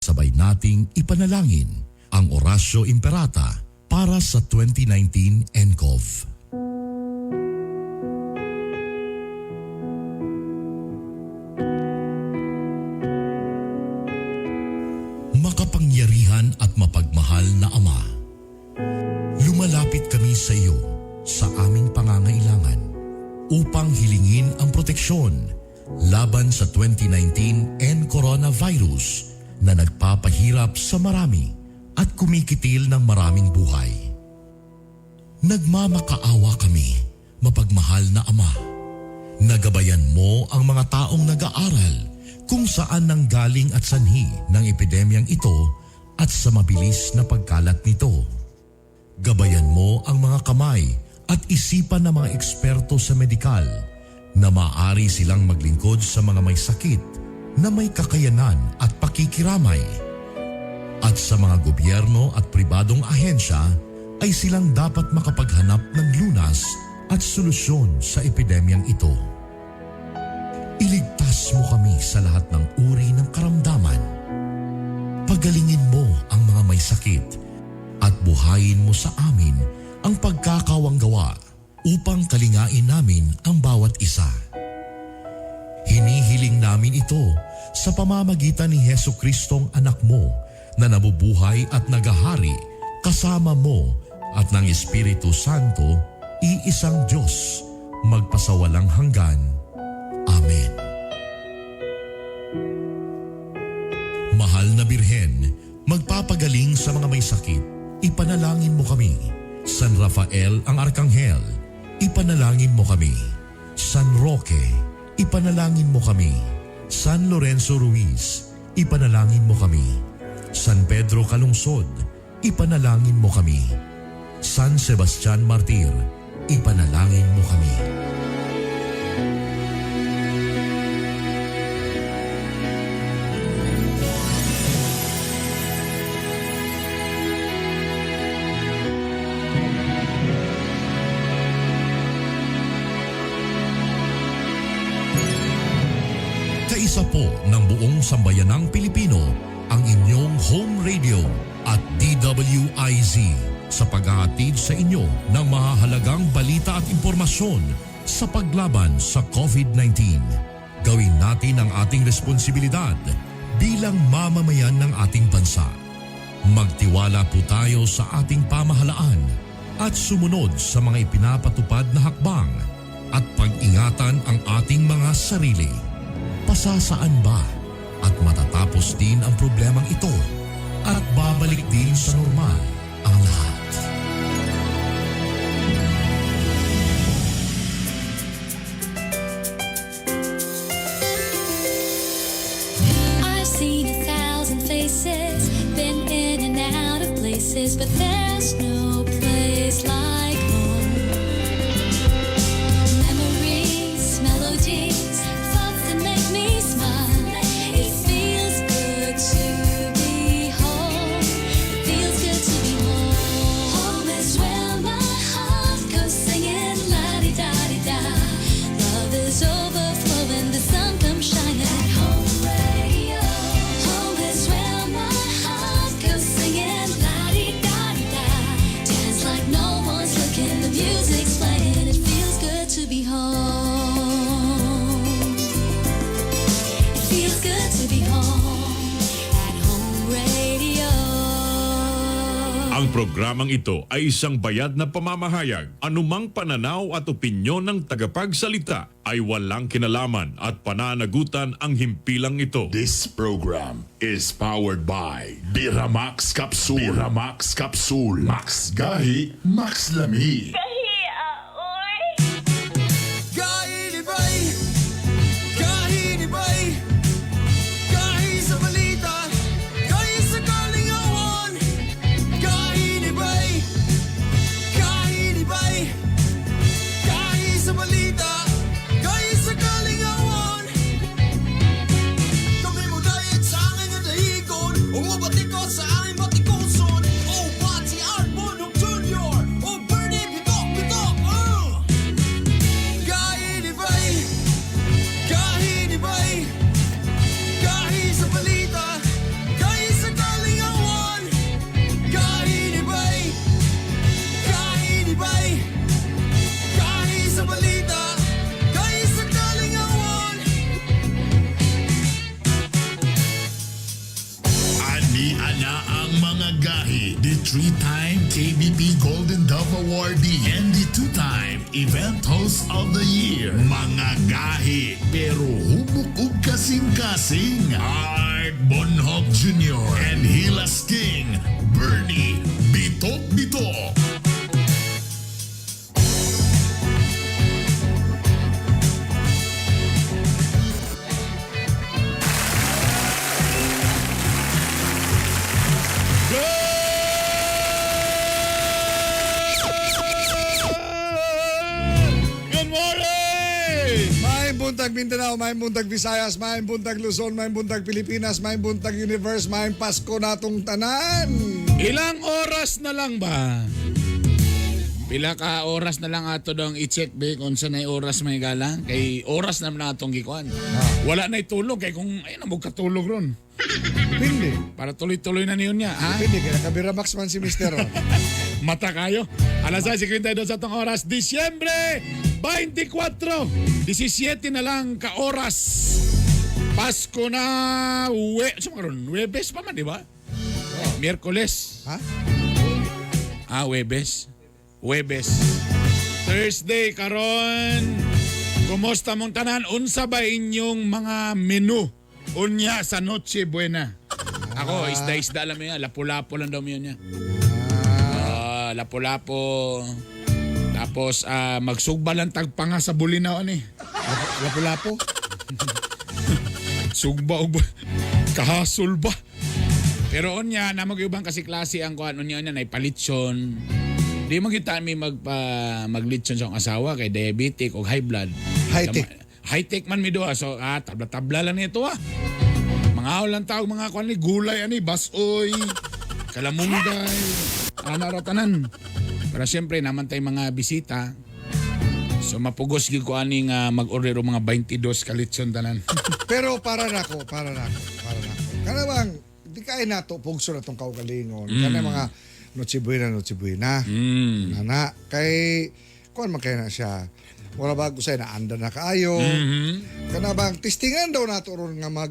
Sabay nating ipanalangin ang Oratio Imperata para sa 2019 nCoV. Makapangyarihan at mapagmahal na Ama, lumalapit kami sa iyo sa aming pangangailangan upang hilingin ang proteksyon laban sa 2019 N coronavirus na nagpapahirap sa marami at kumikitil ng maraming buhay. Nagmamakaawa kami, mapagmahal na Ama. Nagabayan mo ang mga taong nag-aaral kung saan nanggaling at sanhi ng epidemyang ito at sa mabilis na pagkalat nito. Gabayan mo ang mga kamay at isipan ng mga eksperto sa medikal na maaari silang maglingkod sa mga may sakit na may kakayanan at pakikiramay. At sa mga gobyerno at pribadong ahensya ay silang dapat makapaghanap ng lunas at solusyon sa epidemyang ito. Iligtas mo kami sa lahat ng uri ng karamdaman. Pagalingin mo ang mga may sakit at buhayin mo sa amin ang pagkakawanggawa upang kalingain namin ang bawat isa. Hinihiling namin ito sa pamamagitan ni Heso Kristong anak mo na nabubuhay at nagahari kasama mo at ng Espiritu Santo, iisang Diyos, magpasawalang hanggan. Amen. Mahal na Birhen, magpapagaling sa mga may sakit, ipanalangin mo kami. San Rafael ang Arkanghel, ipanalangin mo kami. San Roque, ipanalangin mo kami. San Lorenzo Ruiz, ipanalangin mo kami. San Pedro Calungsod, ipanalangin mo kami. San Sebastian Martir, ipanalangin mo kami. Kaisa po ng buong sambayanang Pilipino ang inyong home radio at DWIZ sa paghahatid sa inyo ng mahahalagang balita at impormasyon sa paglaban sa COVID-19. Gawin natin ang ating responsibilidad bilang mamamayan ng ating bansa. Magtiwala po tayo sa ating pamahalaan at sumunod sa mga ipinapatupad na hakbang at pag-ingatan ang ating mga sarili. Pasasaan ba at matatapos din ang problemang ito at babalik din sa normal ang lahat? I've seen a thousand faces, been in and out of places, but there's no place like home. Memories, melodies, thoughts that make me smile. It feels good to be home. It feels good to be home. Home is where my heart goes singing la-di-da-di-da. Love is overflowing, the sun comes shining. Home radio. Home is where my heart goes singing la-di-da-di-da. Dance like no one's looking, the music's playing. It feels good to be home. It feels good to be home at Home Radio. Ang programang ito ay isang bayad na pamamahayag. Anumang pananaw at opinyon ng tagapagsalita ay walang kinalaman at pananagutan ang himpilang ito. This program is powered by Biramax Capsule. Biramax Capsule. Max Gahi, Max Lami. Gahi ni Bay, Gahi ni Bay, Gahi sa balita, Gahi sa kalingawan. Gahi ni Bay, Gahi ni Bay, Gahi sa balita, Gahi sa kalingawan. Kami mo dayat sa angay nga dahigon, ug mobatikos sa aming batikuson. O Pati Art Bonok Jr. O Bernie Bito. three-time KBP Golden Dove Awardee and the two-time Event Host of the Year. Mga gahi, pero hubok ug kasing-kasing. Art Bonhoc Jr. and Hilas King, Bernie Bitok Bitok. Good morning! Maayong buntag Mindanao, maayong buntag Visayas, maayong buntag Luzon, maayong buntag Pilipinas, maayong buntag Universe, maayong Pasko natong tanan. Ilang oras na lang ba? Pila ka oras na lang ato dong i-check be kung sa na oras may gala. Kay oras na naman atong gikuan. Wala na itulog kay kung ayun na katulog ron. Pindi. Para tuloy-tuloy na niyon niya, ha? Pindi, kaya nakabira max man si Mister. Oh. Mata kayo. Alas 6:52 sa atong oras, Disyembre 24. 17 na lang ka oras. Pasko na we, sa mga ron, Webes pa man, di ba? Miyerkules. Ha? Ah, Webes. Webes. Thursday karon. Kumusta mong tanan? Unsa ba inyong mga menu? Unya sa Noche Buena. Ako, isda-isda lang yun. Lapu-lapo lang daw yun niya. Ah, lapu-lapo. Tapos magsugba lang tagpanga sa Bulinaw ani. Lapu-lapu. Sugba og kahasol ba? Pero unya na mag-ubang kasi klase ang kuan unya unya nay palitson. Di man kita mi magpa maglitson sa akong asawa kay diabetic og high blood. High-tech. High tech man mi duha so tabla-tabla lang nito ah. Mga lang tao mga kuan ni gulay ani basoy, kalamunggay, ana ra tanan. Pero siyempre naman tay mga bisita. So mapugos gyud ko ani nga mag-order og mga 22 ka litson tanan. Pero para nako, para nako, para nako. Kana bang di kay nato pugso na tong kaugalingon. Kana mga Noche Buena, Noche Buena. Nana, kay kuan man kay na siya. Wala bago say naanda na kaayo. Kana bang testingan daw nato ron nga mag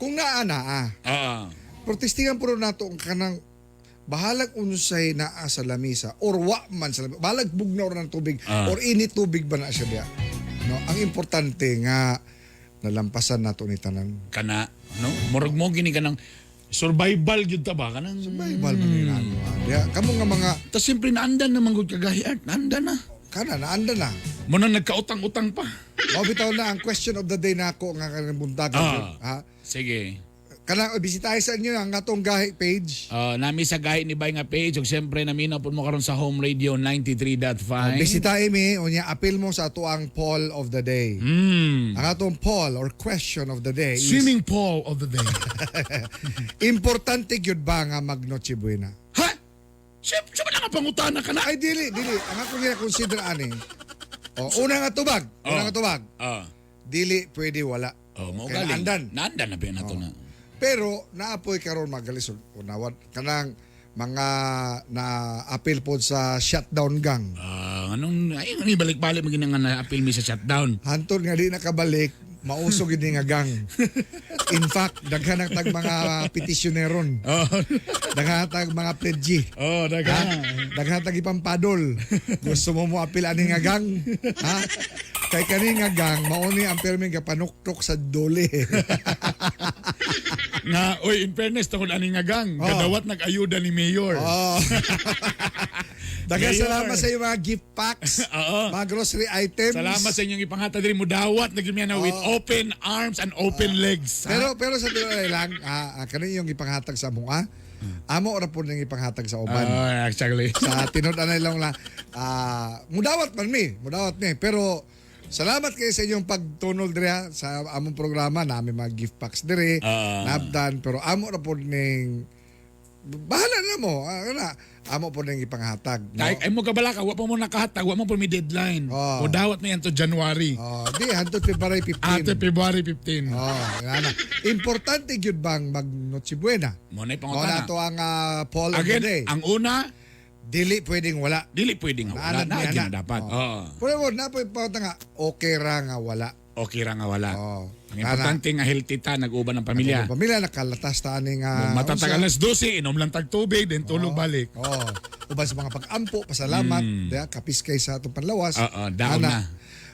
kung naa naa. Pero testingan puro nato ang kanang bahalag unsay naa sa lamisa or wa man sa lamisa. Bahalag bugnaw ra ng tubig or init tubig ba na siya diya. No, ang importante nga nalampasan nato ni tanan. Kana no murag mo gini kanang survival gyud ta ba kanang Survival man ni nano. Diya kamo nga mga Ta siyempre naandan naman gud kagahi art naandan na kana naanda na. mo na nagkautang-utang pa. Mao bitaw na ang question of the day nako nga kanang buntagan. Ha? Sige. Kanang bisitahe sa inyo ang atong gahi page. Nami sa gahi ni Bay nga page ug siyempre namina pud mo karon sa Home Radio 93.5. Bisitahe mi unya apil mo sa ato ang poll of the day. Ang atong poll or question of the day is Swimming pool of the day. importante gyud ba nga mag Noche Buena? Ha? Siyempre, siyempre nga pangutana ka na. Ay dili, dili. Ang ako gina-consider ani. O, una nga tubag, una nga tubag. Dili pwede wala. Oh, mo Kay galing. naandan. Naandan na ba nato na. Pero naapoy karon magalisod unawad kanang mga na appeal pod sa shutdown gang. Anong ay ano balik-balik mo nga na appeal mi sa shutdown. Hantod nga di nakabalik, mauso gid ni nga gang. In fact, daghan ang tag mga petisyoneron. Oh. Daghan ang tag mga pledge. Oh, Ha? Daghan tag ipampadol. Gusto mo mo apil ani nga gang? Ha? Kay kani nga gang, mao ni ang perming kapanuktok sa dole. Nga, oy, in fairness, tungkol ani nga gang, Oh. kadawat nag-ayuda ni Mayor. Oh. Daghang Mayor. salamat sa iyong mga gift packs, Oo. mga grocery items. Salamat sa inyong ipanghatag diri mo dawat na na with open arms and open legs. Ha? Pero pero sa tinuod lang, kani yung ipanghatag sa amo ah. Amo ra po nang ipanghatag sa uban. Oh, exactly. Sa tinuod anay lang la mudawat man mi, mudawat mi. Pero salamat kayo sa inyong pagtunol diri ha, sa among programa nami mga gift packs diri, nabdan pero amo ra po ning bahala na mo. Na, amo po ning ipanghatag. No? Kahit ay mo kabala ka, wa pa mo nakahatag, wa mo po may deadline. Oh. O dawat na yan to January. Oh, di hantod February 15. Ate February 15. Oh, yan na. Importante gyud bang mag Noche Buena? Mo na Mao ipangutana. na to ang poll of the Again, day. ang una, Dili pwedeng wala. dili pwede nga wala Naanad na, niya gyud na. na dapat. Oh. Oo. Pero mo na po nga okay ra nga wala. Okay ra nga wala. Oo. Ang importante nga healthy ta, nag-uban ang pamilya. Ang pamilya nakalatas ta ani nga Matatag unsa. alas 12, inom lang tag tubig, then tulog balik. Oo. Uban sa mga pag-ampo, pasalamat, diya, kapis kay sa atong panlawas. Oo, daon Ana, na.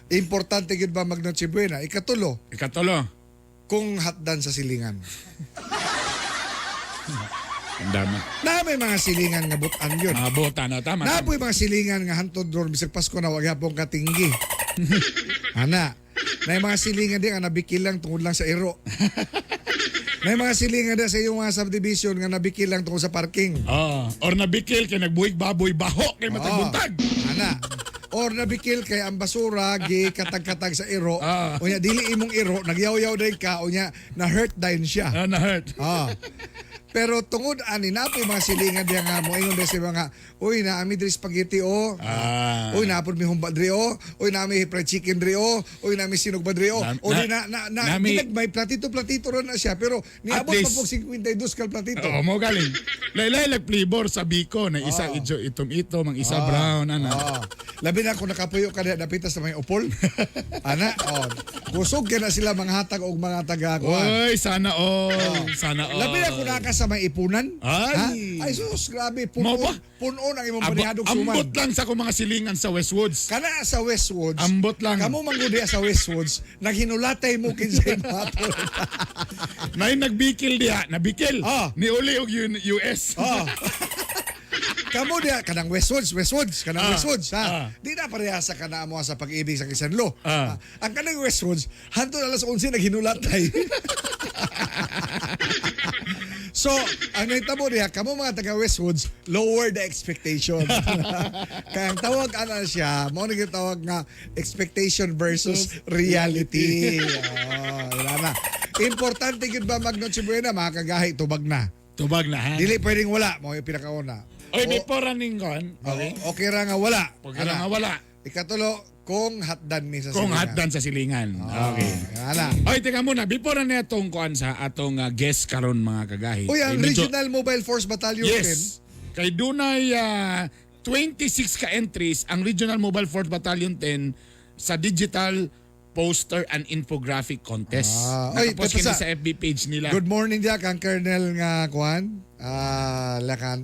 Importante gyud ba mag Noche Buena? Ikatulo, Ikatulo. kung hatdan sa silingan. Ang dami. Na may mga silingan nga butan yun. Mga bota, no? Tama. Na tama. po'y mga silingan nga hantod ron bisag Pasko na wag yapong katinggi. Ana, na yung mga silingan di nga nabikil lang tungod lang sa iro. Na yung mga silingan di sa iyong mga subdivision nga nabikil lang tungod sa parking. Oo. Or nabikil kay nagbuhig baboy baho kay matag buntag. Ana. Or nabikil kay ang basura gi katag-katag sa iro. Unya dili imong iro, nagyaw-yaw din ka unya na hurt din siya. Ah, na-hurt. Pero tungod ani na po'y mga silingan diya nga moingon diya sa mga uy na ami diri spaghetti oh. Uy na mi humba diri oh. Uy na ami fried chicken diri oh. Uy na ami sinugba diri oh. O di na na, na may platito platito ron na siya pero niabot pa po 52 kal platito. Oo, mo galing. Laylay lag flavor sa biko na isa ijo itom-itom, ang isa brown ana. Labi na kung nakapuyo ka diha dapita sa may upol. Ana, oh. Kusog kay na sila manghatag og mga taga kuan. Oy, sana all. Sana all. Labi na kung naa ka sa may ipunan. Ay. Ha? Ay sus, grabe. Mo ba? Punon, punon ang imong manihadong suman. Ambot lang sa akong mga silingan sa Westwoods. Kana sa Westwoods. Ambot lang. Kamo manggudi sa Westwoods, naghinulatay mo kinsay mapol. Nay nagbikil diha, nabikil. Ah. Ni uli og US. Kamo diha kanang Westwoods, Westwoods, kanang Westwoods ha. Di na pareha sa kana mo sa pag-ibig sa Kisanlo. Ang kanang Westwoods, hantod alas 11 naghinulatay. So, ang nahitabo diha, kamo mga taga Westwoods, lower the expectation. Kaya ang tawag ana siya, mao ni tawag nga expectation versus reality. Oh, wala na. Importante gid ba mag Noche Buena, mga kagahi, tubag na. Tubag na ha. Dili pwedeng wala, mao yung pinakauna. Oy, before running kon. Okay. Okay ra nga wala. Okay ra Ana. nga wala. Ikatulo, kung hatdan mi sa Kung silingan. hatdan sa silingan. Okay. Ana. Oy, teka muna, before na atong kuan sa atong guest karon mga kagahi. Uy, ang Eh, medyo- Regional Mobile Force Battalion Yes. Kay dunay 26 ka entries ang Regional Mobile Force Battalion 10 sa digital poster and infographic contest. Oy, Nakapost kini tapos sa FB page nila. Good morning diya kang Colonel nga kuan.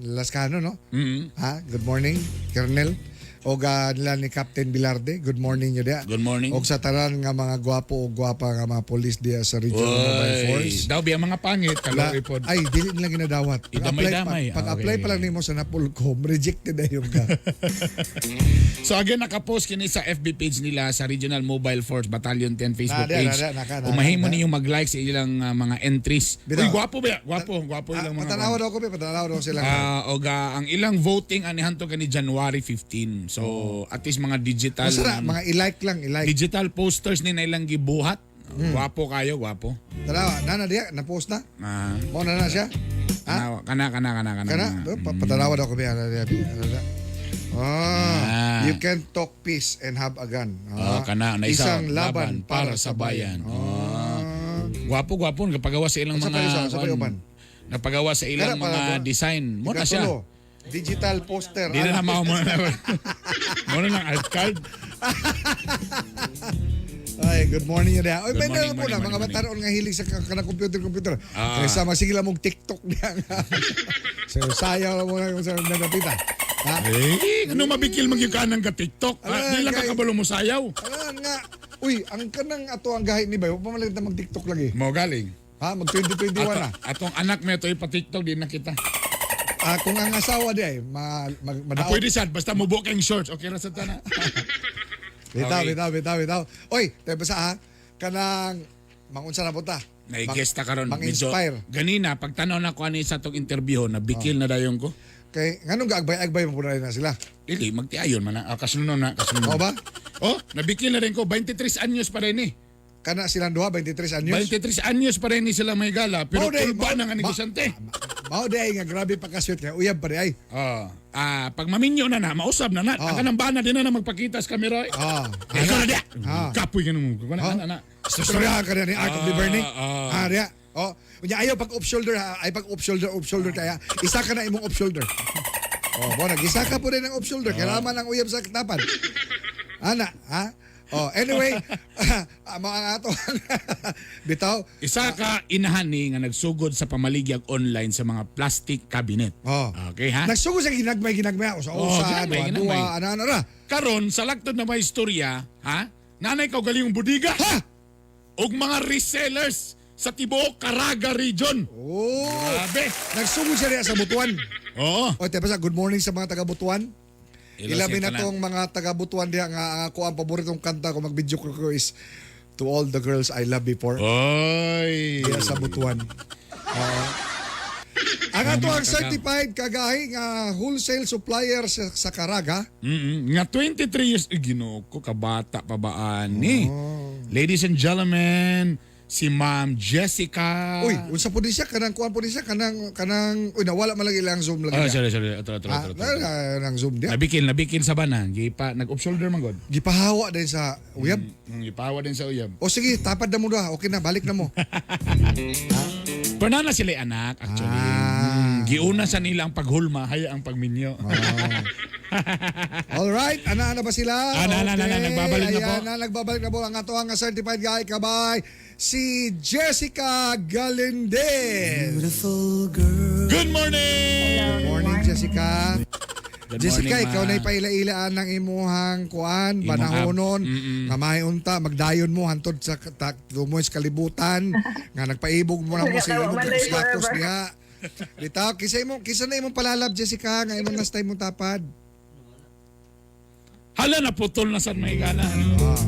Lascano no? Mm-hmm. Ha? Good morning, Colonel. Og nila ni Captain Bilarde. Good morning nyo diya. Good morning. Og sa tanan nga mga gwapo o gwapa nga mga polis diya sa Regional Mobile Oy, Force. daw biya mga pangit kaloy pod. Ay, dili nila ginadawat. Idamay-damay. Pag-apply Okay. pa lang nimo sa Napolcom, rejected na yung ka. So again, nakapost kini sa FB page nila sa Regional Mobile Force Battalion 10 Facebook Na, na, page. na, na, na, na, Umahimo na. niyo mag-like sa ilang mga entries. Bitaw. Uy, gwapo ba? Gwapo, gwapo ilang mga. Patanawa daw ko, be. Patanawa daw sila. Og ang ilang voting ani hantog kani January 15. So at least mga digital Basta na, mga i-like lang, i-like. digital posters ni na ilang gibuhat. Gwapo kayo, gwapo. Tanawa, nana diya, na-post na. Mo na na siya. Ha? Kana kana kana kana. Kana, patanawa daw ko, be. Ana diya, ana diya. You can talk peace and have a gun. Oh, kana na isa, Isang laban para sa bayan. Gwapo gwapo nagpagawa sa ilang Sa mga pa isa, sa pa kuwan, uban? Nagpagawa sa ilang Kana, mga design. Mo na siya. Ikatulo, digital poster. Di na Ana. na mao mo na. Mo na ng art card. Ay, good morning yun. Oy, Good may morning, po na, morning, mga morning. bataon nga hilig sa kanang computer, computer. Kaysa masigila mong TikTok niya. So, sayaw lang muna kung sa nagapita. Ha? Eh, ano mabikil magyukanan ka TikTok? Ala, Di lang kakabalo mo sayaw. Ayan nga. Uy, ang kanang ato ang gahi ni Bay, huwag pa man lang ta mag-TikTok lagi. Mo galing. Ha? Mag 2021 na. Atong anak mo ito ipa-TikTok di na kita. Kung ang asawa di ay, madaot. Pwede sad basta mo kang shorts. Okay ra sa tana. Bitaw, Okay. bitaw, bitaw, bitaw. Oy, tayo basta ha. Kanang, mangunsa na punta. Naigesta karon Mang-inspire. Ganina pagtanaw na ko ani sa atong interview na bikil na dayon ko. Kay, nganong gaagbay-agbay mo po na rin na sila? Dili magtiayon man na. Kasunod na, kasunod. Oo ba? Oh, nabikil na rin ko 23 anyos pa rin eh. Kana silang duha, 23 anyos. 23 anyos pa rin ni sila may gala pero Mao day, kulba na nga negosyante. Mao di ay nga grabe pa kaswit kay uyab pa di ay. Oh. Pag maminyo na na, mausab na na. Ang kanang bana di na na magpakita sa kamera. Eh, ikaw na diya. Kapoy ka nung. Kana na na. Storyahan ka ni Art of the Burning. Ah. Diya. Oh, unya ayaw pag off shoulder ha, ay pag off shoulder, off shoulder kaya isa ka na imong off shoulder. Oh, mo nag isa ka po rin ng off shoulder, kailangan ang uyab sa katapan. Ana, ha? Oh, anyway, amo ang ato bitaw. Isa ka inahan ni nga nagsugod sa pamaligyag online sa mga plastic cabinet. Oh. Okay ha? Nagsugod sa ginagmay ginagmay usa Oh, usa, ginagmay, duha ginagmay. duha, ana ana ra. Karon sa lagtod na may istorya, ha? Nanay ka galingong budiga. Ha? Og mga resellers sa tibuok Caraga region. Oh. Grabe. Nagsugod siya diha sa Butuan. Oo. O, tepa sa good morning sa mga taga Butuan. Ilabi na tong mga taga Butuan diha nga ang ako ang paboritong kanta ko mag-video ko ko is "To All the Girls I Loved Before." Oy. Diha sa Butuan. Oo. Ang ato ang certified kagahi nga wholesale supplier sa Caraga. Nga 23 years, eh, Ginoo ko, kabata pa ba ani? Oh. Ladies and gentlemen, si Ma'am Jessica. Uy, unsa po din siya kanang kuan po din siya kanang kanang uy, nawala man lagi ilang Zoom lagi. Oh, niya. sorry, sorry. Atro, atro, Ah, atro, atro. nang Zoom diya. Nabikil, nabikil sa bana. Gipa, nag-off shoulder man god. Gipahawa din sa uyab. Gipahawa din sa uyab. O sige, tapad na mo da. Okay na, balik na mo. Pero na sila anak, actually. Ah. Giuna sa nila ang paghulma, haya ang pagminyo. All right, ana-ana ba sila? Ana, ana, ana, Okay. nagbabalik na po. Ayan na, nagbabalik na po ang ato ang certified guy kabay, si Jessica Galindez. Good morning! Good morning, Jessica. Good Jessica, morning, ikaw ma. na ipailaila ng imuhang kuan, Imong panahonon, ab. Mm-mm. nga mahiunta, magdayon mo hantod sa tumoy sa kalibutan, nga nagpaibog mo na mo sa imong Malay status forever. niya. Bitaw, kisa imo, kisa na imong palalab, Jessica, nga imong last time mong tapad. Hala, naputol na sa may gana. Ah.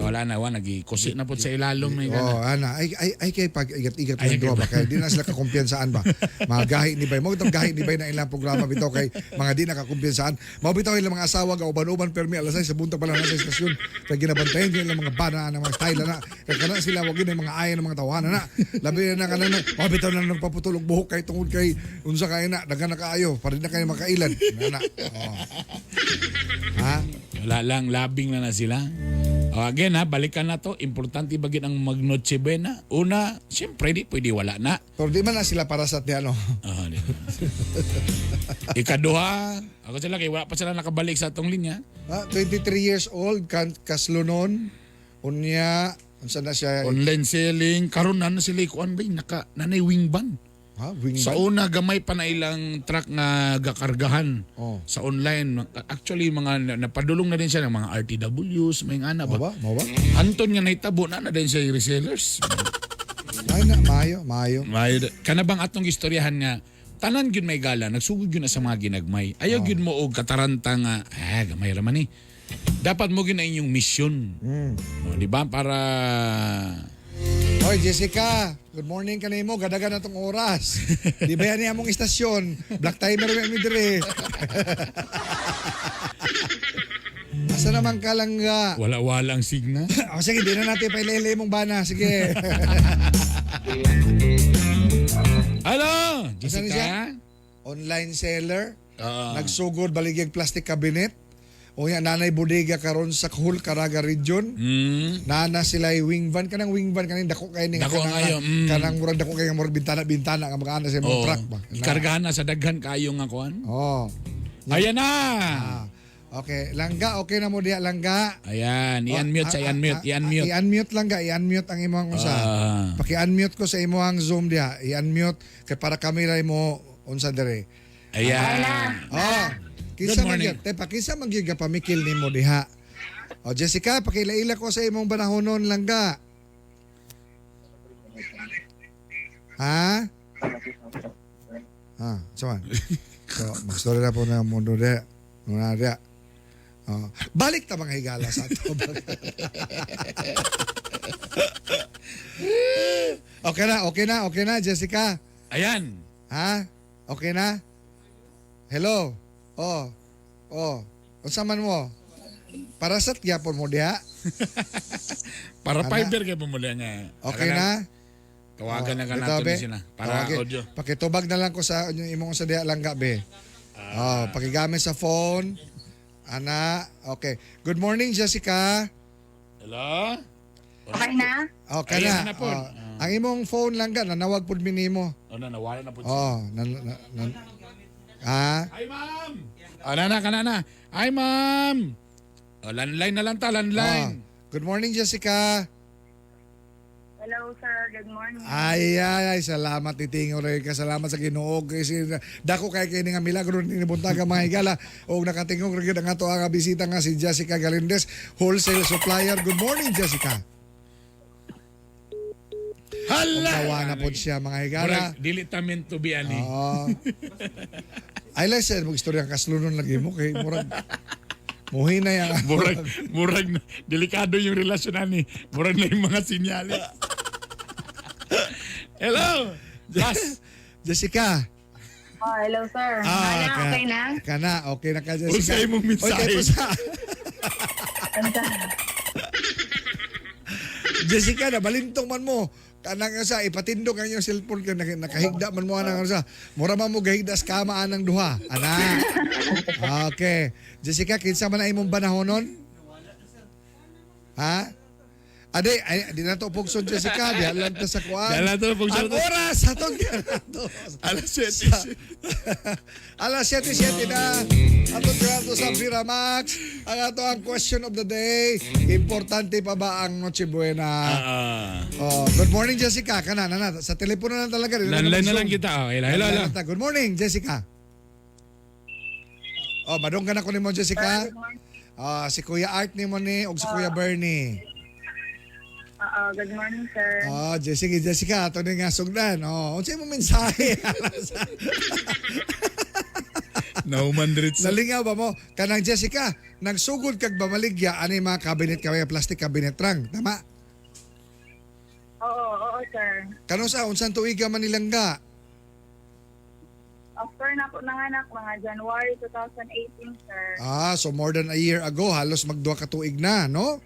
Wala na, wala. Nagikusi na po sa ilalom may gana. Oh, ana, ay ay ay kay pag igat-igat Ay, lang duha ba kay di na sila kakumpiyansaan ba. Mga gahi ni bay mo itong gahi ni bay na ilang programa bitaw kay mga di nakakumpiyansaan. Mao bitaw ilang mga asawa ga uban-uban permi alas 6 sa buntag pa lang nasa istasyon. Kay ginabantayan gyud ilang mga bana na mga style na. Kay kana sila wag gyud mga ayon ng mga tawanan na. Labi na kana na. Mao bitaw na nagpaputol og buhok kay tungod kay unsa kay na daghan na kaayo para di na kayo makailan. Na. Oh. Ha? Wala lang, labing na na sila. O, again ha, balikan na to. Importante ba gid ang mag-Noche Buena? Una, siyempre di pwede wala na. Pero di man na sila para sa ti ano. Ah, di ba? Ikaduha, ako sila kay wala pa sila nakabalik sa atong linya. Ah, 23 years old kan kaslunon unya unsa na siya? Online selling, karon na na sila kuan ba naka nanay wing van. Ha, wing Sa van? una gamay pa na ilang truck nga gakargahan Oh. sa online. Actually mga napadulong na din siya ng mga RTWs, may ana Mao ba. ba? Mao ba? Anton nga nahitabo na na din siya yung resellers. Ay na, maayo, maayo. May kana bang atong istoryahan nga tanan gyud may gala, nagsugod gyud na sa mga ginagmay. Ayaw gyud mo og kataranta nga ah gamay ra man ni. Dapat mo gyud na inyong misyon. O, di ba? Para Hoy Jessica, good morning kanimo. Gadagan na tong oras. Di ba yan among istasyon? Black timer mi mi dire. Asa naman ka lang ga? wala-wala ang signa. O sige, di na natin pailele mong bana. Sige. Hello, Asa ni siya? Jessica. Online seller. Ah. Nagsugod baligyag plastic cabinet. O yan, nanay bodega karon sa Kuhol, Caraga region. Nana sila wing van kanang wing van kaning dako kay ning Dako kanang, kayo. kanang murag dako kay nga murag bintana-bintana nga mga ana sa imong Oh, truck ba. Ikargahan na sa daghan kaayo nga kuan. Oh. Ayan na. Ah. Okay, langga, okay na mo diha langga. Ayan, i-unmute sa Ah, ah, i-unmute, ah, i-unmute. ah, I-unmute langga, i-unmute ang imong usa. Ah. Paki-unmute ko sa imong Zoom diha. I-unmute kay para kami ra mo unsa dire. Ayan. Oh, kinsa Good man morning. gyud, tepa kinsa man gyud gapamikil nimo diha. Oh, Jessica, pakilaila ko sa imong banahonon langga. Ha? Ah, so man. So, magstory na po na mundo diha. Muna diha. Oh, balik ta mga higala sa ato. Okay na, okay na, okay na, Jessica. Ayan. Ha? Okay na? Hello? Oh. Oh. Unsa man mo? Para sa gyapon mo diha? Para Ana. fiber kay pumuli nga. Okay na? Tawagan na ka Dito, nato be. ni sila para Tawagin. audio. Pakitubag na lang ko sa inyong imong sa diha lang gabi. Ah. Oh, pakigamit sa phone. Ana, okay. Good morning, Jessica. Hello? Okay na? Okay Ayan na. na po. Oh, ang imong phone lang ga nanawag pud minimo. Oh, na nawala na po. siya. Oh, na, na, na, ah, Hi, ma'am. Ah, nana, ka nana. Hi, ma'am. Oh, landline na lang ta, landline. Ah, good morning, Jessica. Hello, sir. Good morning. Ay, ay, ay, salamat titingo rin ka. Salamat sa Ginoo kasi dako kay kini nga milagro ni buntaga mga higala og nakatingog ra gyud ang ato ang bisita nga si Jessica Galindez, wholesale supplier. Good morning, Jessica. Hala! Kawa na pod siya mga higala. Murag, dili ta meant to be ani. Oo. Ay lang sir, mag-istorya ang kaslunon lagi mo kay murag muhinay ang Murag, murag, delikado yung relasyon ani. Murag na yung mga sinyalis. Hello! Last. Jessica. Oh, hello, sir. Ah, Ana, okay na? Kana, okay na ka Jessica. Unsa imong mensahe? Oy, kay pusa. Jessica, nabalintong man mo. Kanang sa ipatindog ang iyong cellphone kay nakahigda man mo anang sa. Mura man mo gahigda sa kama anang duha. Ana. Okay. Jessica, kinsa man ang imong banahonon? Ha? Ade, ay, di na to pugson Jessica, di alam ta sa kuan. Di alam to pugson. Ang oras atong ganato. Alas 7. Alas 7:07 na. Atong ganato sa Piramax. Ang ato ang question of the day. Importante pa ba ang Noche Buena? Ah. Oh, good morning Jessica. Kana na na sa telepono na talaga. Di na Landline na mag-Zoom. lang kita. Oh, hello, hello, hello. Landline na ta. Good morning Jessica. Oh, madunggan ako nimo Jessica. Good morning. Ah, si Kuya Art nimo ni ug si Kuya Bernie. Oo, good morning, sir. Oh, Jessica, Jessica, ato ni nga sugdan. Oh, unsay mo mensahe? Nauman rin sa... Nalingaw ba mo? Kanang Jessica, nagsugod kag bamaligya ani mga cabinet kay plastic cabinet rang. Tama? Oo, oo, sir. Kano sa unsang tuiga man nilangga? After na po nanganak, mga January 2018, sir. Ah, so more than a year ago, halos magduha ka tuig na, no?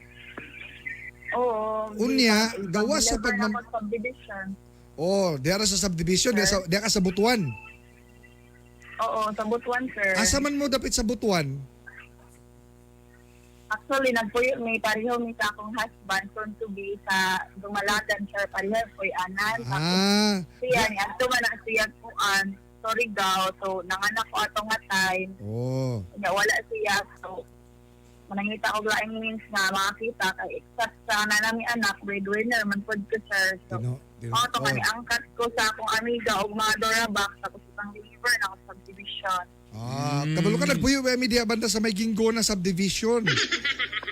Oo. Unya, gawas sa Deliver na pagmam- po subdivision. Oh, diara sa subdivision, diara sa, diara ka sa Butuan. Oo, sa Butuan, sir. Asa man mo dapit sa Butuan? Actually, nagpuyo may pareho mi sa akong husband, soon to be sa Dumalagan, sir. Pareho ko'y anan. Tapos Ah, siya, ni Adto man ang siya kuan, Surigao. So, nanganak ko ato nga time. oh. Nya wala siya so manangita og laing means nga makakita kay except sa na nami anak breadwinner man pud ko sir so Tino, tino, oh, to oh. kani angkat ko sa akong amiga og mga Dora box tapos itang deliver na ako sa subdivision. Ah, kabalo ka nagpuyo ba mi diha banda sa may Gingona subdivision.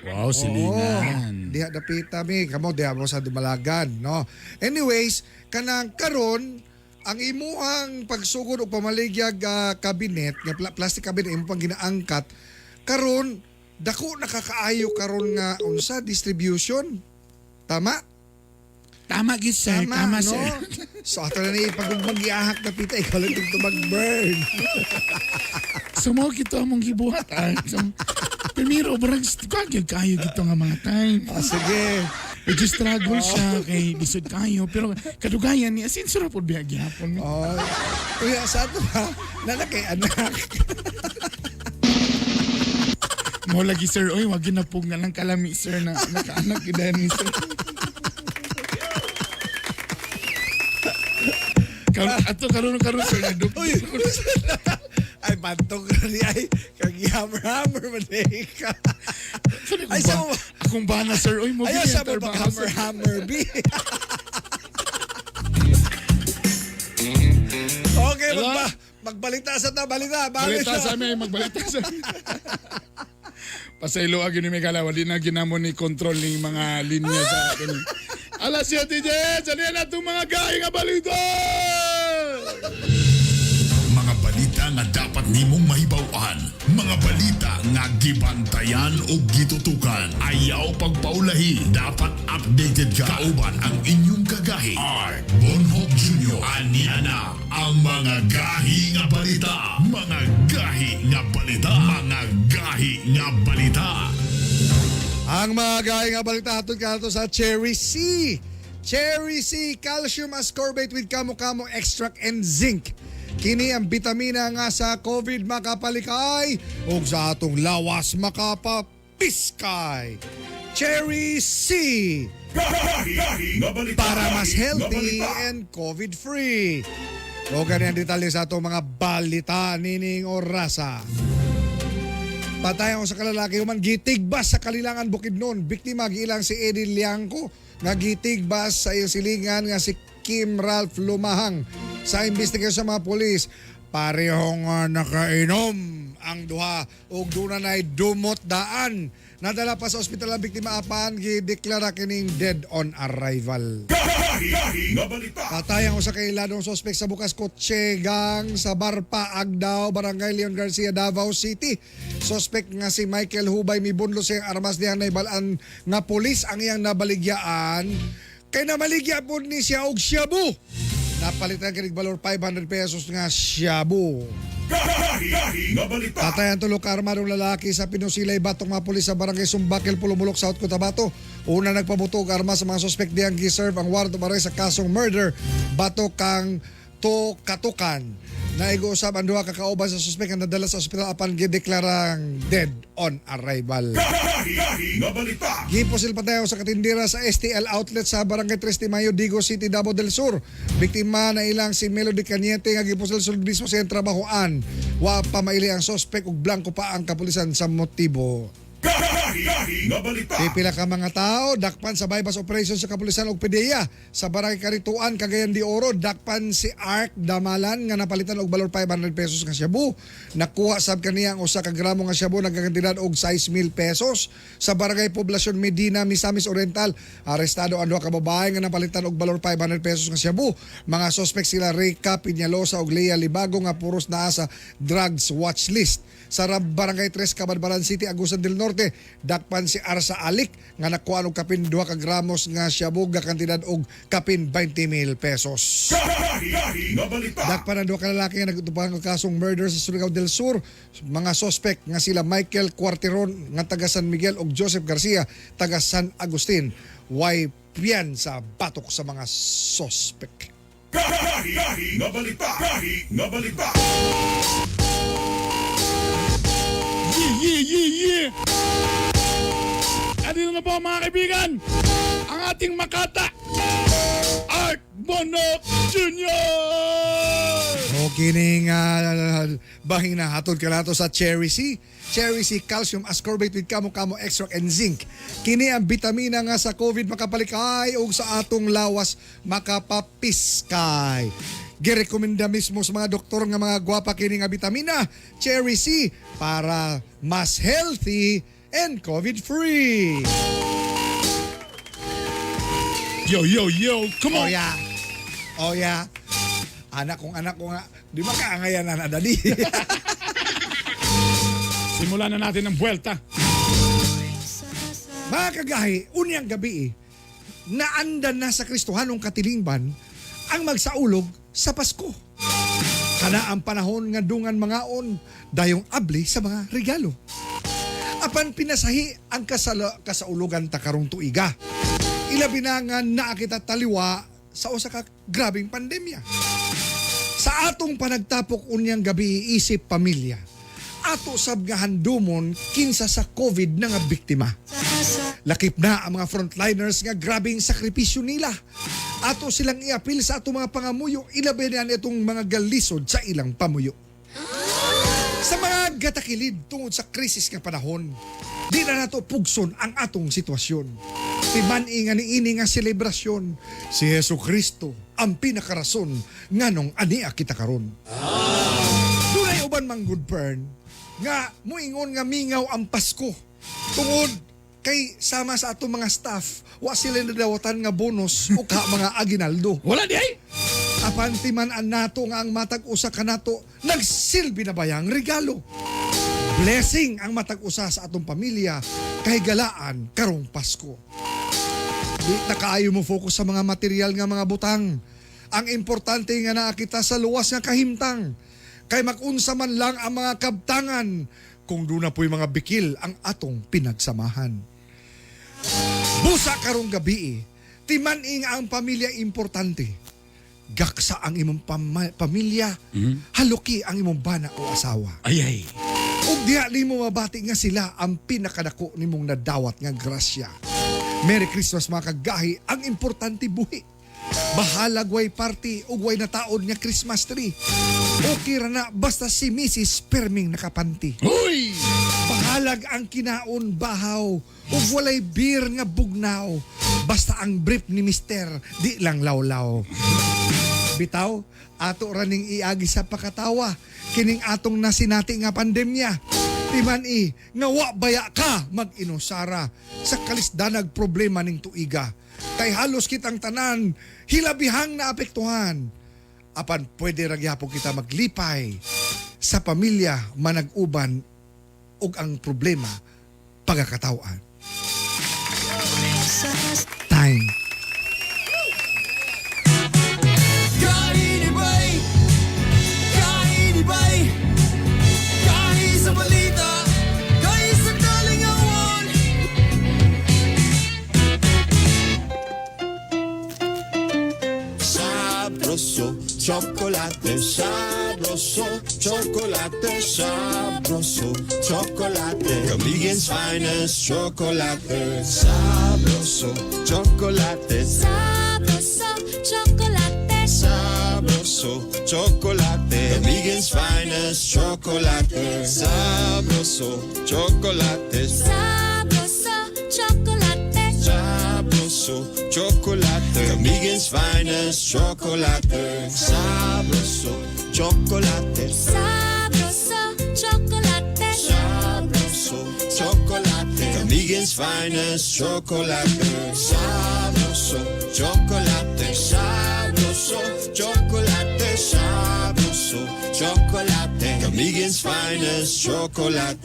Wow, silingan. Oo, diha dapita mi kamo diha mo sa Dumalagan, no. Anyways, kanang karon ang imuhang pagsugod og pamaligyag cabinet, nga plastic cabinet imo pang ginaangkat karon dako nakakaayo karon nga unsa distribution. Tama? Tama gid sir, tama, no? sir. So ato na ni pagugmag giahak na pita ikaw lang tumag-burn. So mao kito among gibuhat ah. So, primero brag kagyo kayo gito nga mga time. Ah, sige. Medyo struggle siya kay lisod kayo pero kadugayan ni asin sura pud biya gihapon. Oh. Kuya, sa ato ba? Nana kay anak. Mo lagi sir, oy wag ginapog na lang kalami sir na nakaanak gid ni sir. Karon ato karon karon sir naduk. Uy! Ay, bantog na ni ay. Kag-hammer-hammer man eh ka. Sorry, Ay, akong sa ba, akong bana sir, oy mo Ayaw sa mo pag-hammer-hammer, B. Okay, Hello? magbalita sa ta, balita, Balita balita. sa amin, magbalita sa amin. Pasaylo agi ni Megala, wali na ginamo ni control ning mga linya sa akin. Alas 7, Jess! Ano yan atong mga gahi nga balita? Mga balita nga dapat nimong mahibaw-an, mga balita nga gibantayan o gitutukan. Ayaw pagpaulahi, dapat updated ka. Kauban ang inyong kagahi. R. Bonhoc Jr. Ania na ang mga gahi nga balita. Mga gahi nga balita. Mga gahi nga balita. Ang mga gaya nga balita hatod ka sa Cherry C. Cherry C, calcium ascorbate with kamo-kamo extract and zinc. Kini ang bitamina nga sa COVID makapalikay ug sa atong lawas makapapiskay. Cherry C para mas healthy and COVID-free. O ganyan detalye sa atong mga balita nining orasa. Patay ang usa ka lalaki human gitigbas sa Kalilangan, Bukidnon. Biktima giilang si Eddie Liangco nga gitigbas sa iyang silingan nga si Kim Ralph Lumahang. Sa investigasyon sa mga pulis, parehong nakainom ang duha ug duna nay dumot daan. Nadala pa sa ospital ang biktima apan gideklara kining dead on arrival. Patay ang usa ka iladong sospek sa bukas kotse gang sa Barpa, Agdao, Barangay Leon Garcia, Davao City. Sospek nga si Michael Hubay mibunlo sa iyang armas dihang naibalaan nga pulis ang iyang nabaligyaan. Kay namaligya po ni siya og shabu. Napalitan kinig balor 500 pesos nga shabu. Patay ang tulo ka armadong lalaki sa Pinusilay Batong mga pulis sa barangay Sumbakil, Pulumulok, South Cotabato. Una nagpabuto og armas sa mga suspek diyang giserve ang warrant of arrest sa kasong murder bato kang to katukan. Naig-usab ang duha ka kauban sa suspek nga nadala sa ospital apan gideklarang dead on arrival. Gipusil patayo sa katindira sa STL outlet sa Barangay 3 de Mayo, Digo City, Davao del Sur. Biktima na ilang si Melody Cañete nga gipusil sulod mismo sa iyang trabahoan. Wa pa maili ang sospek ug blanko pa ang kapulisan sa motibo. Pipila ka mga tao, dakpan sa bypass operation sa kapulisan og PDEA sa Barangay Karituan, Cagayan de Oro, dakpan si Ark Damalan nga napalitan og balor 500 pesos nga shabu. Nakuha sab kaniya ang usa ka gramo nga shabu nagkakantidad og 6,000 pesos. Sa Barangay Poblacion Medina, Misamis Oriental, arestado ang duha ka babae nga napalitan og balor 500 pesos nga shabu. Mga suspect sila Rica Piñalosa ug Lea Libago nga puros naa sa drugs watch list. Sa Barangay 3, Cabadbaran City, Agusan del Norte, dakpan si Arsa Alik nga nakuha og kapin 2 ka gramos nga shabu ga kantidad og kapin 20,000 pesos. Dakpan ang duha ka lalaki nga nagtupahan og kasong murder sa Surigao del Sur. Mga suspect nga sila Michael Cuarteron nga taga San Miguel ug Joseph Garcia taga San Agustin. Way piyansa batok sa mga suspect. Yeah. Andito na po, mga kaibigan, ang ating makata, Art Bonok Jr. O kining bahing na hatod ka nato sa Cherry C. Cherry C Calcium Ascorbate with Kamo-Kamo Extract and Zinc. Kini ang bitamina nga sa COVID makapalikay ug sa atong lawas makapapiskay. Girekomenda mismo sa mga doktor nga mga gwapa kini nga bitamina Cherry C para mas healthy and COVID-free. Yo, yo, yo, come Oh on. yeah. Oh yeah. Anak ko nga, di ba kaangayan na dali? Simulan na natin ang buwelta. Mga kagahi, unyang gabi eh, naandan na sa Kristohanong katilingban ang magsaulog sa Pasko. Kana ang panahon nga dungan mangaon, dayong abli sa mga regalo. Apan pinasahi ang kasaulugan ta karong tuiga. Ilabi na nga naa kita taliwa sa usa ka grabing pandemya. Sa atong panagtapok unyang gabi isip pamilya, ato sab nga handumon kinsa sa COVID na nga biktima. Lakip na ang mga frontliners nga grabing sakripisyo nila. Ato silang iapil sa atong mga pangamuyo, ilabi na itong mga galisod sa ilang pamuyo. Sa mga gatakilid tungod sa krisis nga panahon, di na nato pugson ang atong sitwasyon. Timan-i nga niini nga selebrasyon, si Hesu Kristo ang pinakarason nganong ania kita karon. Dunay uban mang good burn nga muingon nga mingaw ang Pasko tungod kay sama sa atong mga staff wa sila nadawatan nga bonus o ka mga aginaldo. Wala di ay. Apan timan-an nato nga ang matag usa kanato nagsilbi na bayang regalo. Blessing ang matag usa sa atong pamilya kay galaan karong Pasko. Di ta kaayo mo focus sa mga material nga mga butang. Ang importante nga naa kita sa luwas nga kahimtang. Kay magunsa man lang ang mga kabtangan kung duna po'y mga bikil ang atong pinagsamahan. Busa karong gabi eh, timan-i nga ang pamilya importante. Gaksa ang imong pamilya, haluki ang imong bana o asawa. Ay, ay. Ug diha nimo mabati nga sila ang pinakadako nimong nadawat nga grasya. Merry Christmas, mga kagahi, ang importante buhi. Bahalag way party ug way nataod nga Christmas tree. Okay ra na basta si Mrs. Perming nakapanti. Uy! Bahala Balag ang kinaon bahaw ug walay beer nga bugnaw. Basta ang brief ni mister di lang lawlaw. Bitaw, ato raning iagi sa pakatawa kining atong nasinati nga pandemya. Timan i, nga wa baya ka mag-inusara sa kalisdanag problema ning tuiga. Kay halos kitang tanan, hilabihang naapektuhan. Apan pwede ra gyapon kita maglipay sa pamilya manag-uban ug ang problema pagakatawan. Time. Kainibay, kainibay, kahi sa balita, kahi sa kalingawan. Sabroso, chocolate, sabroso, chocolate, sabroso, chocolate. Comedian's finest chocolate. Sabroso, chocolate, Sabroso, chocolate. Sabroso, chocolate. Comedian's finest chocolate. Sabroso, chocolate, Sabroso, chocolate. Sabroso, chocolate. Comedian's finest chocolate. Sabroso, chocolate. Sabroso, chocolate. Sabroso, chocolate. Comedian's finest chocolate. Sabroso, chocolate. Sabroso, chocolate. Sabroso, chocolate. Comedian's finest chocolate.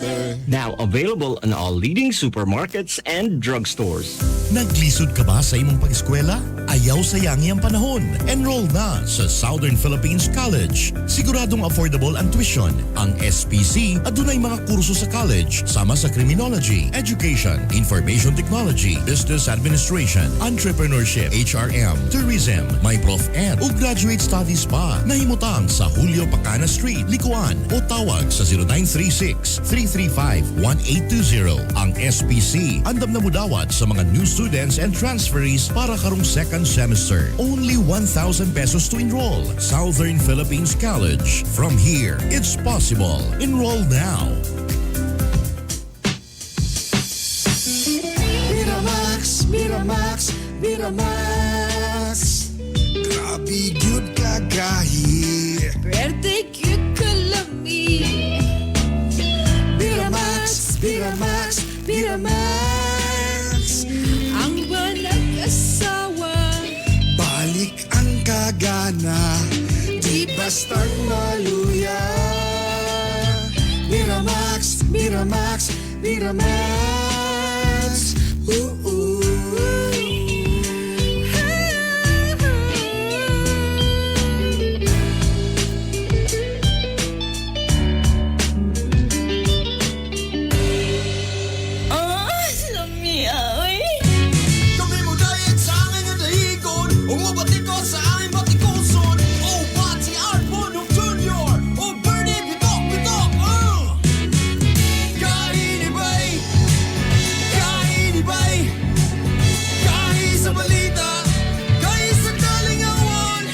Now available in all leading supermarkets and drugstores. Naglisod ka ba sa imong pag-eskwela? Ayaw sayangi ang panahon. Enroll na sa Southern Philippines College. Siguradong affordable ang tuition. Ang SPC adunay mga kurso sa college sama sa criminology, education, information technology, business administration, entrepreneurship, HRM, tourism, may prof ed ug graduate studies pa. Nahimutang sa Julio Pacana Street, Likuan o tawag sa 0936-335-1820. Ang SPC andam na mudawat sa mga new students and transferees para karong second semester. Only 1,000 pesos to enroll. Southern Philippines College. From here, it's possible. Enroll now. Miramax, Miramax, Miramax. Grabe gyud kagahi. Pwerte cute kalami. Miramax, Miramax, Miramax. Ang walang asawa. Balik ang kagana, di bastang maluya. Miramax, Miramax, Miramax. Ooh, ooh. Oh, lami ay. Kami mo diet sa aking nga dahigon, umabati ko sa aming batikuson. Oh, Pati Art Bonong Jr., oh, Bernie Bitok Bitok, oh! Kainibay, kainibay, kahi sa balita, kahi sa kalingawan.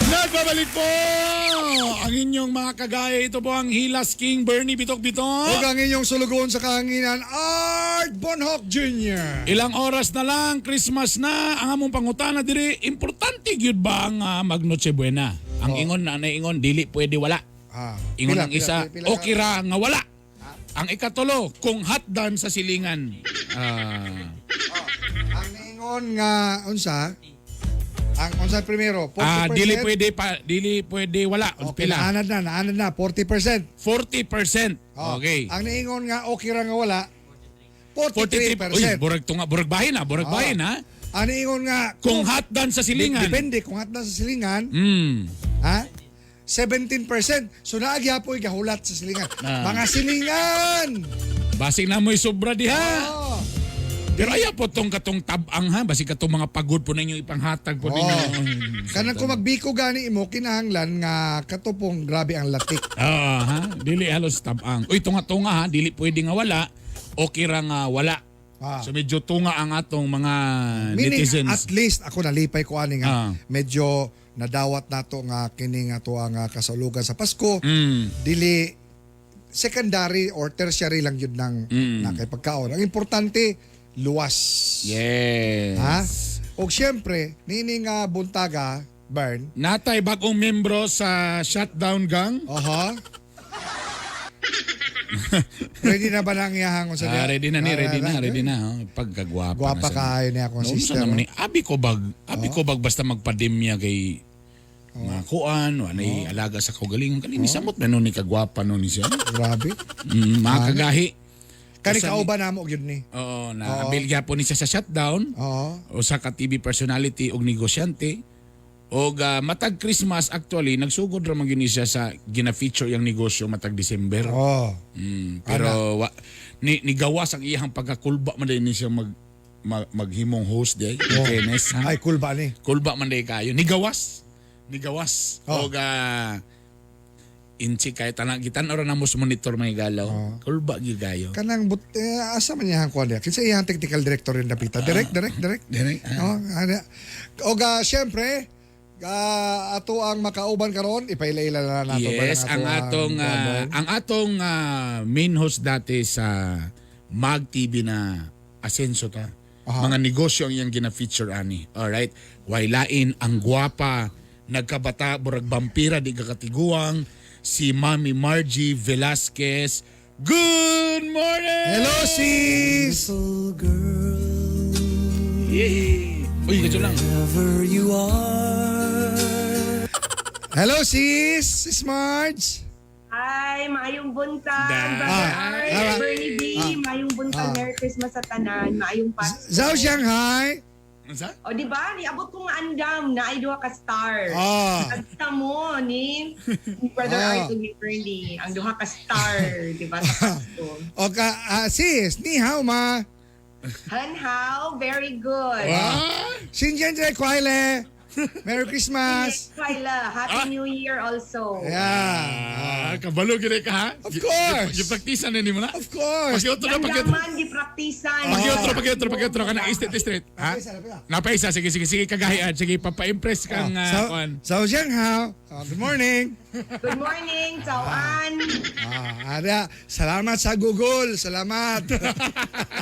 Nagbabalik po ang inyong mga kagaya. Ito po ang Hilas King Bernie Bitok Bitok. Ug ang inyong sulugoon sa kahanginan, Art Bonhoc Jr. Ilang oras na lang, Christmas na, ang among pangutana diri, importante gyud ba nga mag Noche Buena? Ang ingon na ingon dili pwede wala. Ah, Ingon pila, ang isa, pila, pila, pila. okay ra nga wala. Ang ikatulo, kung hotdan sa silingan. Ah, Ang ingon nga unsa? Ang unsa primero? 40%. dili pwede pa, dili pwede wala. Okay, Pila? naanad na, naanad na, 40%. 40%. Oh, Okay. Ang niingon nga okay ra nga wala, 43. 43%. Uy, burag tunga, burag bahin na, burag Ah. bahin ha. Ang niingon nga Kung hotdan sa silingan. Depende kung hotdan sa silingan, ha? 17%. So naagyapoy gahulat sa silingan. Mga silingan. Basig na mo'y sobra diha. Oh. Pero ayaw po tong katong tabang ha, basig katong mga pagod po ninyo ipanghatag po Oh. ninyo. Kanang kung magbiko gani imo kinahanglan nga katupong grabe ang latik. Ah, ha, dili halos tabang. Uy, tunga-tunga ha, dili pwede nga wala. Okay ra nga wala. Ah. So medyo tunga ang atong mga Meaning netizens. at least ako nalipay ko ani nga medyo Nadawat nato nga kini nga ato ang kasulugan sa Pasko. Dili secondary or tertiary lang yun ng na kay pagkaon. Ang importante, luwas. Yes. Ha? Og siyempre, nini nga buntaga, Bern. Natay bagong membro sa shutdown gang. Aha. Ready na ba nang iyahang sa Ah, ready na ni, ready na, ready na. Oh. Pagkagwapa Gwapa na siya. kaayo niya akong No, sister. unsa naman ni abi ko bag basta magpademya kay mga kuan, walay alaga sa kaugalingon kani ni samot na nun ni kagwapa nun ni siya. Grabe. Mga kagahi. Kani Usa ni- kauban namo gyud ni. Oo, na abil gyapon ni siya sa shutdown. Oo. Usa ka TV personality og negosyante. Og matag Christmas actually nagsugod ra man gyud ni siya sa gina-feature yang negosyo matag December. Oo. Pero wa, ni nigawas ang iyang pagkakulba man din ni siya maghimong host di ay. Oh. Fairness, ha? Ay, cool ba ni? Kulba man day kayo. Nigawas. Nigawas. Oh. Og inchi kay tanan gitan ora na mo sa monitor may galaw. Kulba gyud kayo. Kanang but, eh, asa man iyang kuan niya? Kinsa iyang technical director rin napita? Direct, direct, direct. Direct, ah. Oh, ana. Og syempre, ato ang makauban karon, ipaila-ila na nato ba Yes, ang atong kuan, Bern? ang atong main host dati sa Mag TV na Asenso ta. Mga negosyo ang iyang gina-feature ani. All right. Waylain ang gwapa, nagkabata burag vampira di kakatiguang si Mami Margie Velasquez. Good morning. Hello, sis. Yeah. Uy, kadyo lang. You are. Hello, sis. Sis Marge. Hi, maayong buntag. Da. Brother Ah, Art, ah, Bernie B, maayong buntag. ah. Merry Christmas sa tanan, maayong Pasko. Zhao Shanghai. Unsa? O di ba? Niabot ko nga andam na ay duha ka star. Ah. Kanta mo ni Brother Art ug ni Bernie, ang duha ka star, di ba, sa Pasko. O ka, sis, ni hao ma. Han how, very good. Ah! Xinjiang Jai Kuai. Merry Christmas. Kyla, Happy New Year also. Yeah. Ah, kabalo gid ka ha? Of course. Gipraktisan na nimo na. Of course. Pakiotro na pakiotro. Andaman, di praktisan. Pakiotro, pakiotro, pakiotro ka na straight, straight. Ha? Napaisa, sige, sige, sige, kagahian. Sige, papa-impress kang Zhao, kuan. Zhao Shanghao. Ah, good morning. Good morning, Tawan. Ah, ada. Salamat sa Google. Salamat.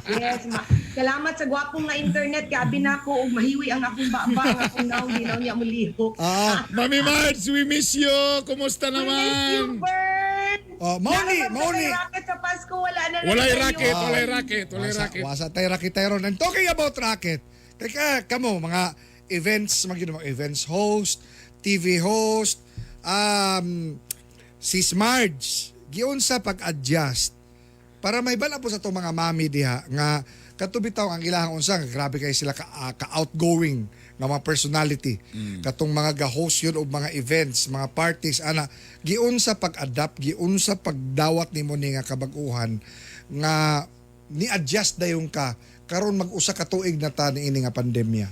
Yes, salamat sa gwapong nga internet kay abi nako og mahiwi ang akong baba, ang akong naong ginaw niya mulihok. Ah, Mami Marge, we miss you. Kumusta We miss you, naman? Bern. Oh, mauni, Narapat mauni. sa racket sa Pasko, wala na Walay tayo. racket, walay racket, walay Wasa, racket. wasa tayo raketero. And talking about racket, kaya kamo, mga events, mga events host, TV host, si Marge, giun sa pag-adjust para may bala po sa itong mga mami diha nga katubitaw ang ilahang unsa nga grabe kay sila ka outgoing nga mga personality, katong mga ga-host yun og mga events, mga parties ana, giun sa pag-adapt, giun sa pagdawat nimo ni nga kabag-uhan nga ni-adjust dayon ka karon mag-usa ka tuig na ta niini nga pandemya?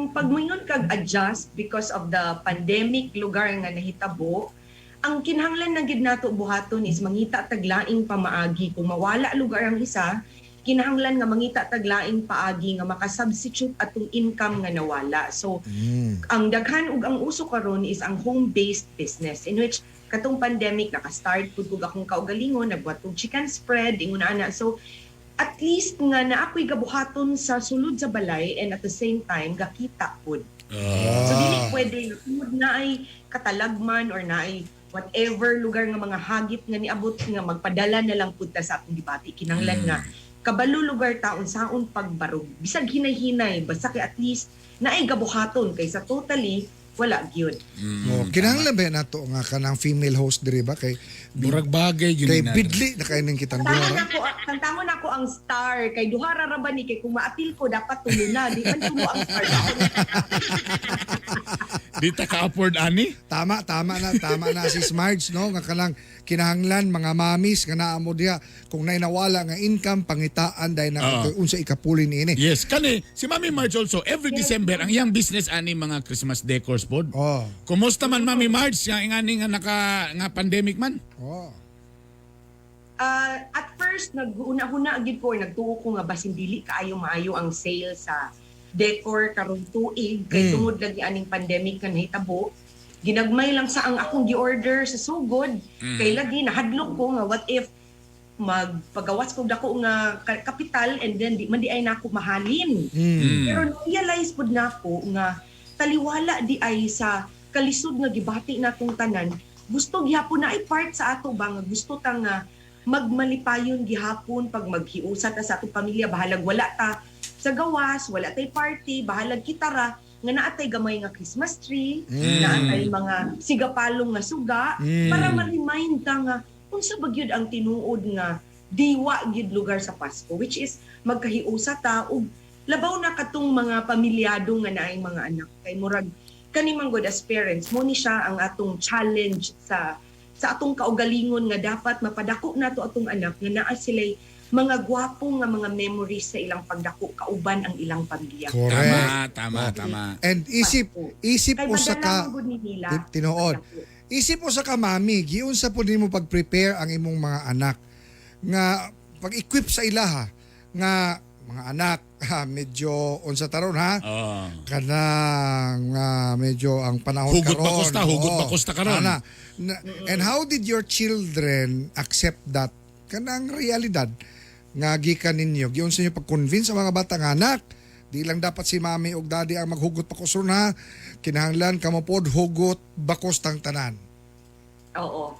Pag moingon kag adjust because of the pandemic lugar nga nahitabo, ang kinahanglan na gid nato buhaton is mangita tag laing pamaagi. Kung mawala lugar ang isa, kinahanglan nga mangita tag laing paagi nga makasubstitute atong income nga nawala. So ang daghan ug ang uso karon is ang home-based business, in which katong pandemic naka-start pud kog akong kaugalingon, nagbuhat kog chicken spread, ingon ana. So at least nga naa ako'y gabuhaton sa sulod sa balay and at the same time gakita pud. So dili pwede nga tungod na ay katalagman or na ay whatever lugar nga mga hagit nga niabot nga magpadala na lang pud ta sa atong gibati. Kinahanglan nga kabalo lugar taon saon pagbarog bisag hinay-hinay, basta kay at least naay gabuhaton kaysa totally wala gyud. Oh, kinahanglan ba nato nga kanang female host diri ba kay Murag bagay gyud kay ni na. bidli na kay ning kitang duha Tantangon ra? ako, tantangon ako ang star kay duha ra ra ba ni, kay kung maapil ko dapat tulo na, di man tulo ang star. Ako na. Di ta ka-afford ani? Tama, tama na, tama na si Marge, no? Nga kanang kinahanglan mga mamis nga naa mo diha kung nainawala nga income pangitaan dahil na Oo. unsa ikapuli niini. Yes, kani si Mami Marge also every December ang iyang business ani mga Christmas decors pod. Oh. Kumusta man, Mami Marge, nga ingani nga naka nga pandemic man? Oh. At first naguna-huna gyud ko or nagtuo ko nga basin dili kaayo maayo ang sale sa decor karong tuig kay tungod lagi aning pandemic nga nahitabo. Ginagmay lang sa ang akong gi-order sa sugod kay lagi nahadlok ko nga what if magpagawas kog dako nga kapital and then di man di ay nako mahalin. Pero na-realize pud nako nga taliwala di ay sa kalisod nga gibati natong tanan, gusto gihapon na ay part sa ato ba nga gusto ta nga magmalipayon gihapon pag maghiusa ta sa atong pamilya, bahalag wala ta sa gawas, wala tay party, bahalag kita ra nga naa tay gamay nga Christmas tree, naa tay mga sigapalong nga suga para ma-remind ta nga unsa ba gyud ang tinuod nga diwa gyud lugar sa Pasko, which is magkahiusa ta ug labaw na katong mga pamilyado nga naay mga anak, kay murag kani man gud as parents mo ni siya ang atong challenge sa atong kaugalingon nga dapat mapadako nato atong anak nga naa sila'y mga gwapo nga mga memories sa ilang pagdako kauban ang ilang pamilya. Correct. Tama, tama, tama. And isip isip Kay usa madala ka man gud ni nila. Tinuod. Pagdako. Isip usa ka mami, giunsa pud nimo pag-prepare ang imong mga anak nga pag-equip sa ilaha nga mga anak, ha, medyo unsa taron ha, kanang medyo ang panahon Hugot karon. bakusta, hugot Oo. bakusta karon. Ana. And how did your children accept that kanang realidad nga gikan ninyo? Giunsa niyo pag-convince ang mga bata nga, "Anak, di lang dapat si mami ug daddy ang maghugot bakos ron ha. Kinahanglan kamo pod, hugot bakos tang tanan." Oo.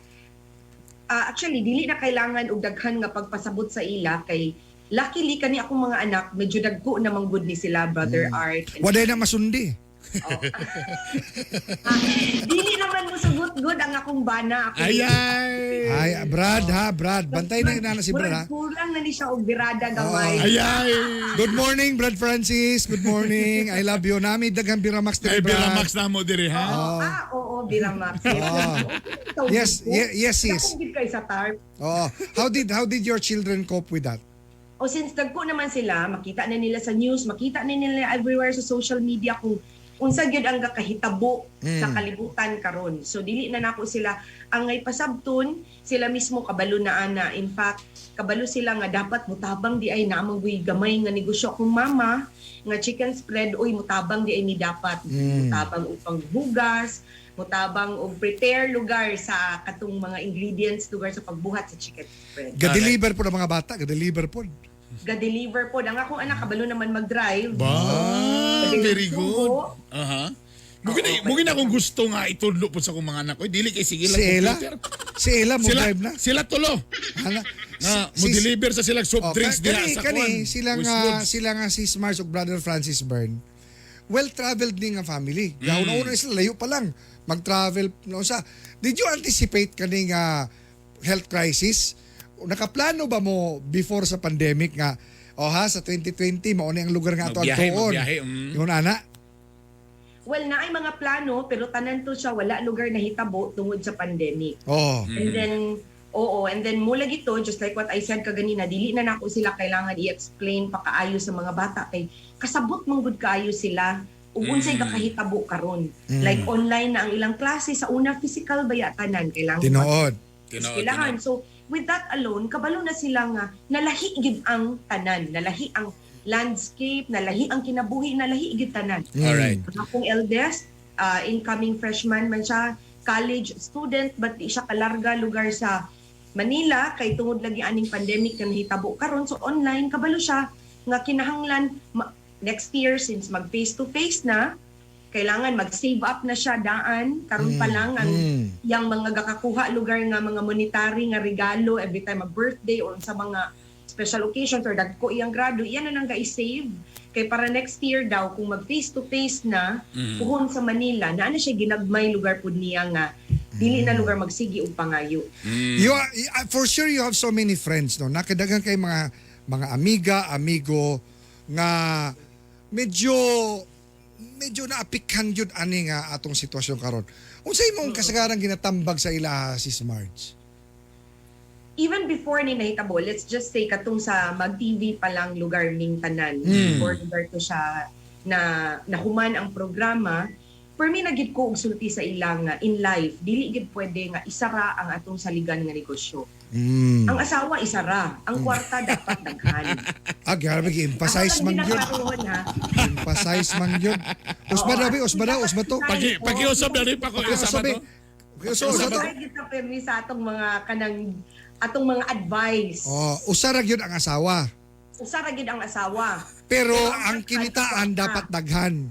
Actually, dili na kailangan og daghan nga pagpasabot sa ila kay luckily kani akong mga anak medyo dagko na man gud ni sila, Brother Art. And Waday na masundi. Oo. Dili naman mo sugot good ang akong bana. Ako. Ay, ay. Ay, Brad ha, Brad. Bantay na inana si Brad ha. Murag kulang na ni siya og birada gamay. Ay, ay. Good morning, Brad Francis. Good morning. I love you. Nami daghang Biramax Ay, diri, Brad. Biramax na mo diri, ha? Oo. Ah, oo, Biramax. Oo. Yes, sis. Dakong gid kay sa tarp. Oo. How did your children cope with that? O since dagko naman sila, makita na nila sa news, makita na nila everywhere sa social media kung unsa gyud ang gakahitabo sa kalibutan karon. So dili na nako sila angay pasabton, sila mismo kabalo na ana. In fact, kabalo sila nga dapat mutabang di ay naamang guy gamay nga negosyo akong mama nga chicken spread, oy, mutabang di ay ni dapat. Mutabang og panghugas, mutabang og prepare lugar sa katong mga ingredients lugar sa pagbuhat sa chicken spread. Ga-deliver po ng mga bata, ga-deliver po. Ga-deliver po. Ang akong anak kabalo naman mag-drive. Ba, So, very good. sugo. Aha. Mugin na akong gusto nga itudlo po sa akong mga anak ko. Dili kay sige lang Si Ella? computer. Si Ella mo Sila, drive na. sila tulo. Ana, Nga, mo deliver sa sila soft Oh, drinks diha kani, sa kani, kuan. sila nga, Westwoods. sila nga si Mars ug Brother Francis Byrne. Well-traveled ni nga family. Gauna-una sila, layo pa lang mag-travel no sa. Did you anticipate kani nga health crisis? Nakaplano ba mo before sa pandemic nga, oh ha, sa 2020 mao ni ang lugar nga ato Magbiyahe, adtuon? magbiyahe. Ingon ana. Well, naay mga plano pero tanan to siya wala lugar na hitabo tungod sa pandemic. And then oo, and then mula gito, just like what I said kaganina, dili na nako sila kailangan i-explain pa kaayo sa mga bata kay kasabot man gud kaayo sila ug unsay kakahitabo karon. Like online na ang ilang klase, sa una physical baya tanan kailangan Tinuod. Tinuod, eskwelahan. tinuod. So with that alone, kabalo na sila nga nalahi gid ang tanan, nalahi ang landscape, nalahi ang kinabuhi, nalahi gid tanan. Alright. Ang akong eldest, incoming freshman man siya, college student, but di siya kalarga lugar sa Manila kay tungod lagi aning pandemic nga nahitabo karon, so online kabalo siya nga kinahanglan next year, since mag face to face na, kailangan mag-save up na siya daan karon pa lang ang yang mga gakakuha lugar nga mga monetary nga regalo every time a birthday or sa mga special occasions or dagko iyang grado, iyan na nang ga-save kay para next year daw kung mag face to face na puhon sa Manila, naa na siya ginagmay lugar pud niya nga dili na lugar magsigi og pangayo. For sure you have so many friends, no? Nakadagan kay mga amiga, amigo nga medyo medyo naapikhan gyud ani nga atong sitwasyon karon. Unsa imong kasagaran ginatambag sa ila, Sis Marge? Even before ni nahitabo, let's just say katong sa mag-TV pa lang lugar ning tanan, before lugar to siya na nahuman ang programa, permi na gid ko og sulti sa ilang nga in life dili gid pwede nga isara ang atong saligan nga negosyo. Ang asawa isa ra, ang kwarta dapat daghan. Ah, grabe gi-emphasize Ako man lang gyud. ginaklarohon, ha. Emphasize man gyud. Usba daw, bi, usba daw, usba to. Pakiusap na rin, pakiusap Pakiusap, ba to? Pakiusap sa to. Ay, kita permi sa atong mga kanang atong mga advice. Oh, usa ra gyud ang asawa. Usa ra gyud ang asawa. Pero ang kinitaan dapat daghan.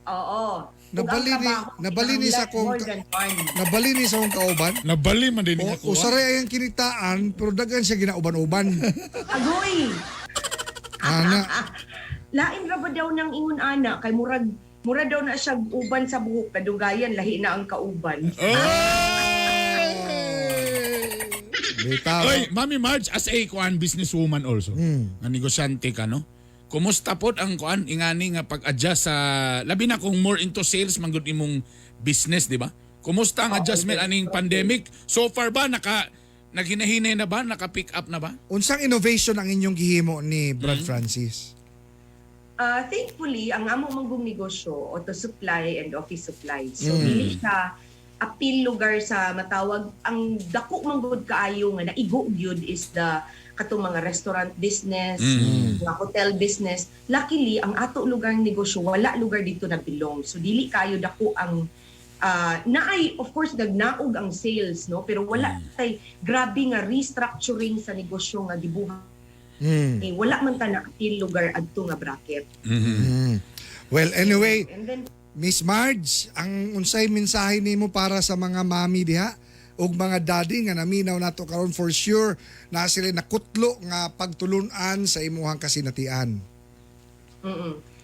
Oo. Ug ang trabaho, Nabalini sa kinahanglan kong more than one. Nabalini sa akong kauban. Nabali man din O, ako. usa ra ang kinitaan pero daghan siya ginauban-uban. Agoy. Ana. Lain ra ba daw nang ingon ana kay murag mura daw na siya uban sa buhok kadugayan lahi na ang kauban. Bitaw. Oy, Mami Marge, as a kuan businesswoman also. Nga negosyante ka, no? Kumusta pod ang kuan ingani nga pag-adjust sa labi na kung more into sales man gud imong business, di ba? Kumusta ang adjustment aning pandemic? So far ba naginahinay na ba? Naka-pick up na ba? Unsang innovation ang inyong gihimo ni Brad Francis? Thankfully, ang amo manggong negosyo, auto supply and office supply. So, dili siya appeal lugar sa matawag. Ang dako manggod kaayo nga naigo gyud is the katong mga restaurant business, mga hotel business. Luckily, ang ato lugar negosyo wala lugar dito na belong. So dili kayo dako ang naay of course nagnaog ang sales, no, pero wala tay grabe nga restructuring sa negosyo nga gibuhat. Eh, wala man ta na appeal lugar adto nga bracket. Well, anyway, And then Miss Marge, ang unsay mensahe nimo para sa mga mami diha ug mga daddy nga naminaw nato karon, for sure na sila nakutlo nga pagtulunan sa imuhang kasinatian.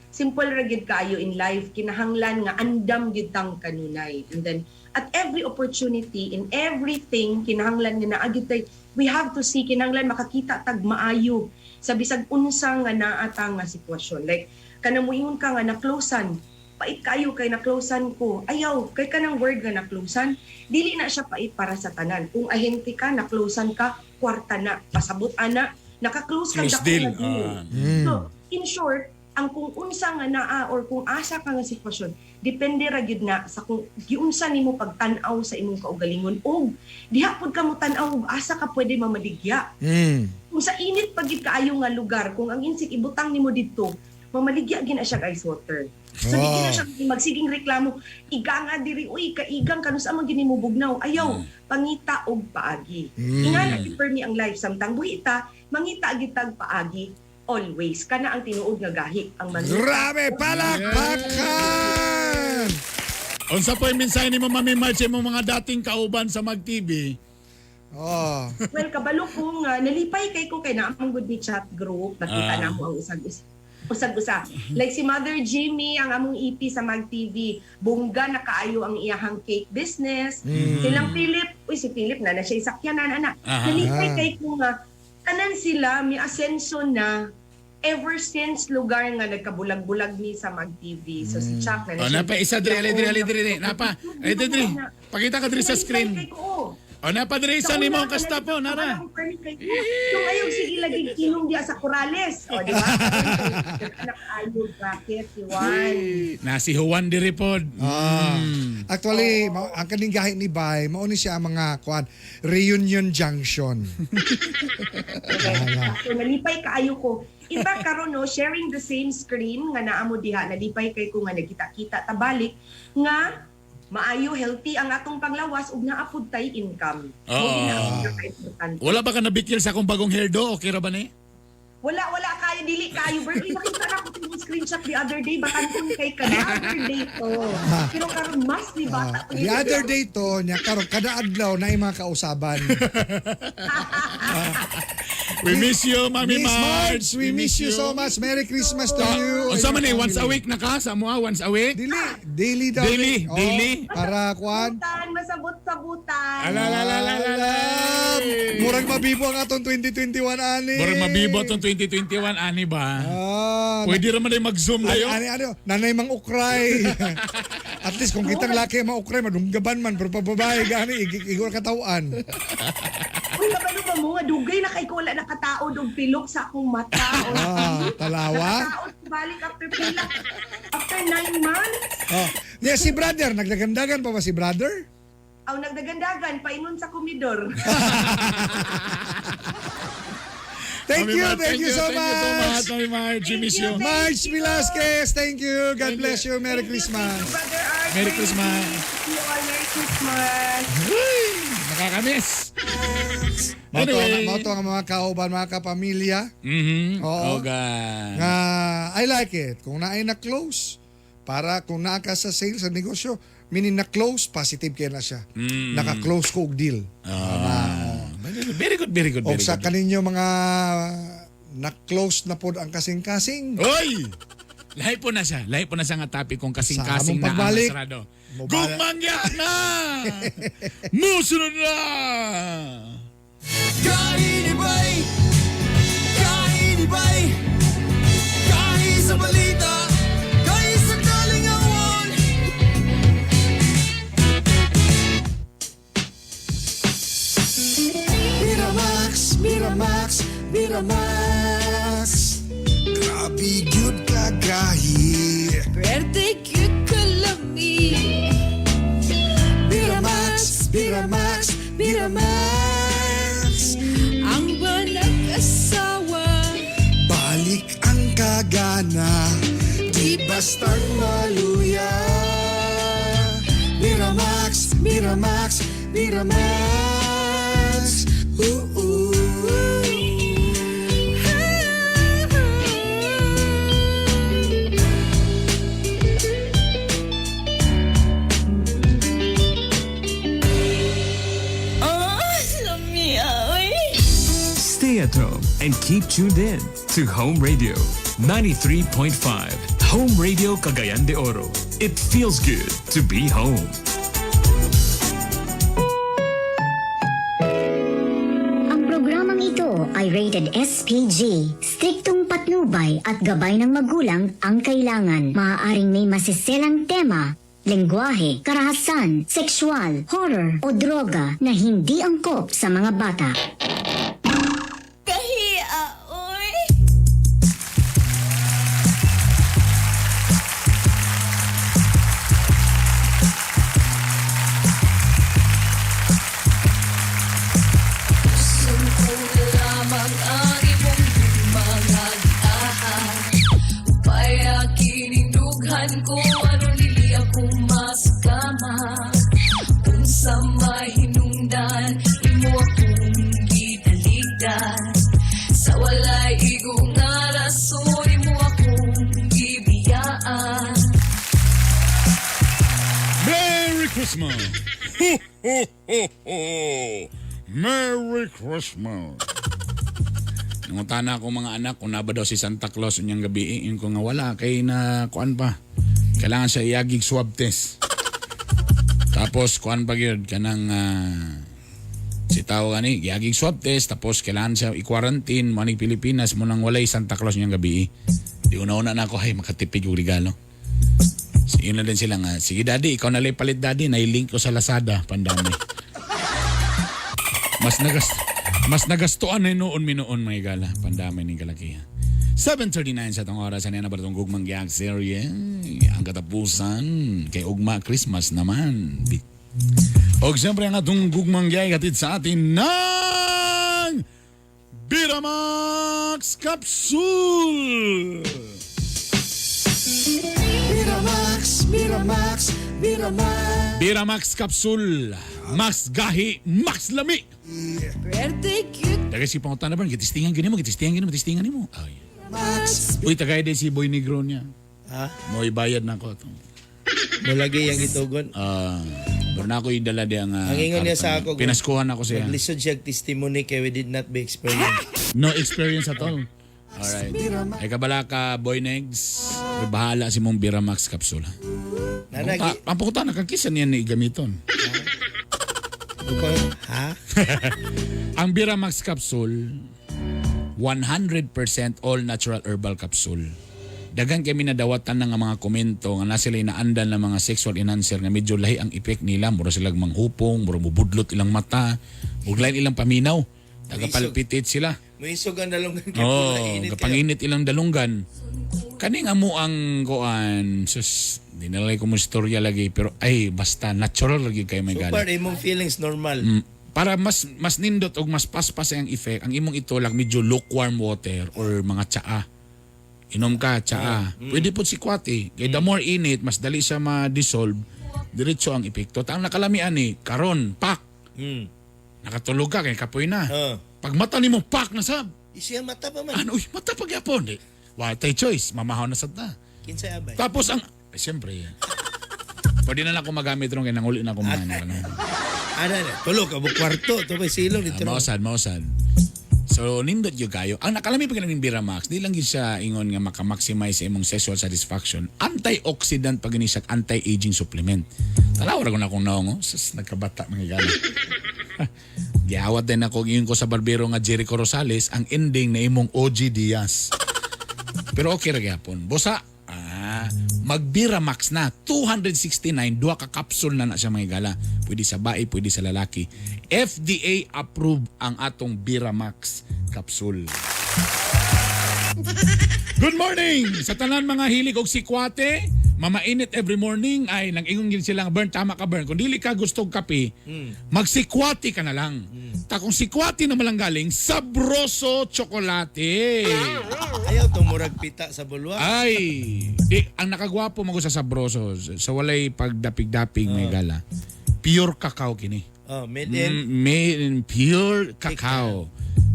Simple ra gyud kaayo in life, kinahanglan nga andam gyud tang kanunay. And then at every opportunity in everything, kinahanglan nga naa gyud tay, we have to see, kinahanglan makakita tag maayo sa bisag unsa nga naa ta nga sitwasyon. Like kanang moingon ka nga na-closean, pait kayo kay na-closean ko. Ayaw, kay kanang word nga na-closean, dili na siya pait para sa tanan. Kung ahente ka, na-closean ka, kwarta na, pasabot ana, naka-close ka Close dako deal. nga deal. So, in short, ang kung unsa nga naa or kung asa ka nga sitwasyon, depende ra gyud na sa kung giunsa nimo pagtan-aw sa imong kaugalingon og diha pud ka mo tan-aw og asa ka pwede mamaligya. Kung sa init pa gyud kaayo nga lugar, kung ang insik ibutang nimo didto, mamaligya gyud na siya ice water. So di gyud na siya magsiging reklamo, iga nga diri, uy kaigang kanus amang gini mo bugnaw. Ayaw, pangita og paagi. Ingana gyud permi ang life samtang buhi ta, mangita gyud tag paagi always. Kana ang tinuod nga gahi ang mangita. Grabe, palakpakan! Unsa po yung mensahe nimo, Mami Marge, imong mga dating kauban sa Mag TV? Oh. Well, kabalo ko nga nalipay kay ko kay naamang good ni chat group, nakita na mo ang usag-usa. Like si Mother Jimmy, ang among EP sa Mag TV, bongga na kaayo ang iyahang cake business. Silang Philip, uy si Philip na na siya isakyanan ana. Nalipay kay ko nga tanan sila may asenso na ever since lugar nga nagkabulag-bulag ni sa Mag TV. So si Chuck na Oh, na siya- napa isa diri, ali diri, ali diri, napa. Ali diri. Pakita ka diri sa screen. Nalipay kay ko, oh. O napa diri sa nimo ang kastapo, nara. Yung ayaw sige lagi kinom diya sa Corales. O, di ba? Anak-ayog bracket, si Juan. Na si Juan diri pod. Actually, ang kaning gahi ni Bay, mao ni siya ang mga kuan reunion junction. So, nalipay kaayo ko. In fact, karon no, sharing the same screen nga naa mo diha, nalipay kay ko nga nagkita-kita tabalik nga maayo, healthy ang atong panglawas ug naa pud tay income. Mo gina ang pinaka-importante. Wala ba ka nabikil sa akong bagong hairdo? Okay ra ba ni? Wala, wala kayo, dili kayo. Bert, uy, nakita na ko yung screenshot the other day. Baka kung kay ka, the other day to. Pero karon mas ni bata. The other day to, niya karon kada adlaw na mga kausaban. We miss you, Mami Miss Marge. Marge, we miss you so much. Merry Christmas to you. Unsa man ni once a week na ka sa moa, once a week? Dili, daily daw. Daily, Oh, daily. Para kuan. Sabutan, masabot-sabutan. Ala la la la la la. Murag mabibo ang atong 2021 ani. Murag mabibo atong 2021 ani ba? Ah, Pwede ra man day mag-zoom Ani, dayo. ani, ani, nanay mang ukray. At least kung kitang laki mang ukray, madunggaban man, pero pababae, gani, igor katawan. Uy, kabalo ba mo? Dugay na kay ko wala nakatao dog pilok sa akong mata. O, Ah, talawa. Nakatao, balik after pilak. After 9 months. Oh. Yeah, si brother, nagdagandagan pa ba si brother? Aw nagdagandagan paingon sa komidor. Thank Mami you, Marge, thank you so Thank you so much, much. Mami Marge. We miss you. Marge Velasquez, thank you. God bless you. Merry Christmas. Thank you, Brother Art. Merry Christmas. You all. Merry Christmas. Uy, nakakamiss. Mao to Anyway. mao to ang mga kauban, mga kapamilya. Oo. Oga. Nga, I like it. Kung naay na close, para kung naa ka sa sales sa negosyo, meaning na close, positive kaya na siya. Naka-close ko og deal. Ah. Very good, very good, Og very sa good. kaninyo mga na-close na pod ang kasing-kasing. Oy! Lahi po na siya. Lahi po na siya nga topic kung kasing-kasing Sa among na ang pagbalik, sarado. mobala- Gumangya na! Musunod na! Kainibay! Kainibay! Kahi sa balita! Kahi sa kalingawan! Miramax, Miramax, Miramax. Grabe gyud kagahi. Pwerte cute kalami. Miramax, Miramax, Miramax. Ang banag-asawa. Balik ang kagana, di bastang maluya. Miramax, Miramax, Miramax. Ooh, ooh. Oh, lami oy. Stay at home and keep tuned in to Home Radio 93.5. Home Radio Cagayan de Oro. It feels good to be home. Ang programang ito ay rated SPG. Striktong patnubay at gabay ng magulang ang kailangan. Maaaring may masiselang tema, lengguwahe, karahasan, sexual, horror o droga na hindi angkop sa mga bata. Kahiya, oy. Gusto ko lamang ang imong mga giahan. Upaya kining dughan ko aron dili ako maskama. Unsa may hinungdan imo akong gitaligdan. Sa walay igo nga rason imo akong gibiyaan. Merry Christmas! Ho, ho, ho, ho! Merry Christmas! Nangutana ako mga anak kung naba daw si Santa Claus unyang gabi. Yun ko nga wala kay na kuan pa. Kailangan siya iyagig swab test. Tapos kuan pa gyud kanang si tao gani giagig swab test tapos kailangan siya i-quarantine mo aning Pilipinas mo nang walay Santa Claus unyang gabi. Di una-una na ako ay makatipid og regalo. Sige na din sila nga. Sige daddy, ikaw na lang palit daddy. Nailink ko sa Lazada. Pandami. Mas nagastuan na noon minuon mga igala. Pandami ng kalakihan. 7:39 sa itong oras. Ano na ba itong gugmang giyag serye? Ang katapusan kay Ugma Christmas naman. Og siyempre ang atong gugmang giyag hatid sa atin ng Biramax Capsule! Miramax, Miramax, Miramax. Biramax Capsule. Max gahi, max lami. Pwerte cute Dagay si pangutan na ba? Gitistingan gini mo, gitistingan gini mo, gitistingan nimo. Ay. Max. Uy, tagay din si Boy Negro niya. Ha? Mo ibayad na ko. Mulagi yang gitugon. Ah, pero na ako idala di ang Ang ingon niya sa ako. Pinaskuhan ako siya. Maglisod siya og testimony kay we did not be experience. No experience at all. Alright. Ay kabala ka, Boy Negs. Bahala si mong Biramax capsule. Nanagi. Ang pukunta, nakakisa niya ni gamiton. Ha? Ang Biramax capsule, 100% all natural herbal capsule. Dagan kami nadawatan ng mga komento nga na sila inaandan ng mga sexual enhancer nga medyo lahi ang effect nila. Mura sila manghupong, mura mubudlot ilang mata, ug lain ilang paminaw. Tagapalpitit sila. Muisog ang dalunggan kay Oo, pula init kapanginit ilang dalunggan. Kaning amo ang kuan, sus, di na lang ko mo istorya lagi pero ay basta natural lagi kay may So gala. far, imong feelings normal. Para mas mas nindot og mas paspas ang effect, ang imong itulak medyo lukewarm water or mga tsaa. Inom ka tsaa. Pwede po si kwati. Kay the more init, mas dali siya ma-dissolve. Diretso ang epekto. Ta ang nakalamian ni karon pak. Nakatulog ka kay kapoy na. Pag mata nimo pak na sab. Isiya mata pa man. Ano, uy, mata pa gyapon. Di. Wa tay choice, mamahaw na sad na. Kinsay abay. Tapos ang eh, siyempre. Pwede na lang ako magamit ron kay nanguli na ako man. Ano. Ana na, tulog ka mo kwarto, to may silong dito. Ah, mausad, mausad. So, nindot yun kayo. Ang nakalami pa ng Bira Max, di lang yun siya ingon nga maka-maximize sa imong sexual satisfaction. Antioxidant pa gani siya, anti-aging supplement. Tanaw ra ko na akong naong, oh. Sus, nagkabata mga gala. Giawat din ako ingon ko sa barbero nga Jericho Rosales, ang ending na imong OG Diaz. Pero okay ra gyapon. Bosa, magbira Max na 269 duha ka capsule na na siya mga gala. Pwede sa bae, pwede sa lalaki. FDA approved ang atong Bira Max capsule. Good morning sa tanan mga hilig og sikwate. Mamainit every morning ay nang ingon gid sila nga, Bern, tama ka Bern. Kung dili ka gusto og kape, magsikwate ka na lang. Ta kung sikwate na malang galing, sabroso tsokolate. Ayaw to murag pita sa bulwa. Ay, di, ang nakagwapo mo sa sabroso sa walay pagdapig-dapig may gala. Pure cacao kini. Oh, made in Made in pure cacao.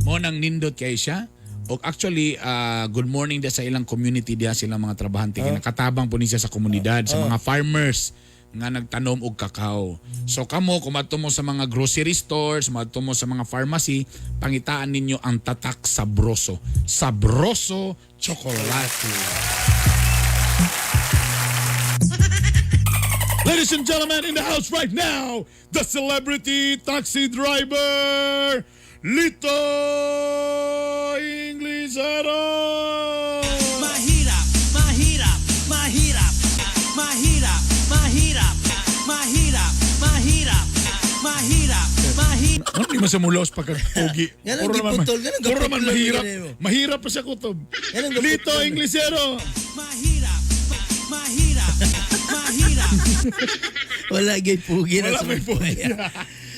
Mo nang nindot kay siya. Og actually, good morning da sa ilang community diha silang mga trabahante kay nakatabang po ni siya sa komunidad, sa mga farmers nga nagtanom og kakao. So kamo kung madto mo sa mga grocery stores, madto mo sa mga pharmacy, pangitaan ninyo ang tatak Sabroso. Sabroso chocolate. Ladies and gentlemen, in the house right now, the celebrity taxi driver, Lito Inglesero! Mahirap, mahirap, mahirap, mahirap, mahirap, mahirap, mahirap, mahirap, mahirap. Ano di man sa mulos pagkapogi? Ganun Puro naman, giputol, ganun puro naman gaputol mahirap. yun eh. Mahirap pa siya kutob. Ganun Lito gaputol. Inglesero! Mahirap, mahirap, mahirap. Wala gyud pugi na Wala sa may pogi.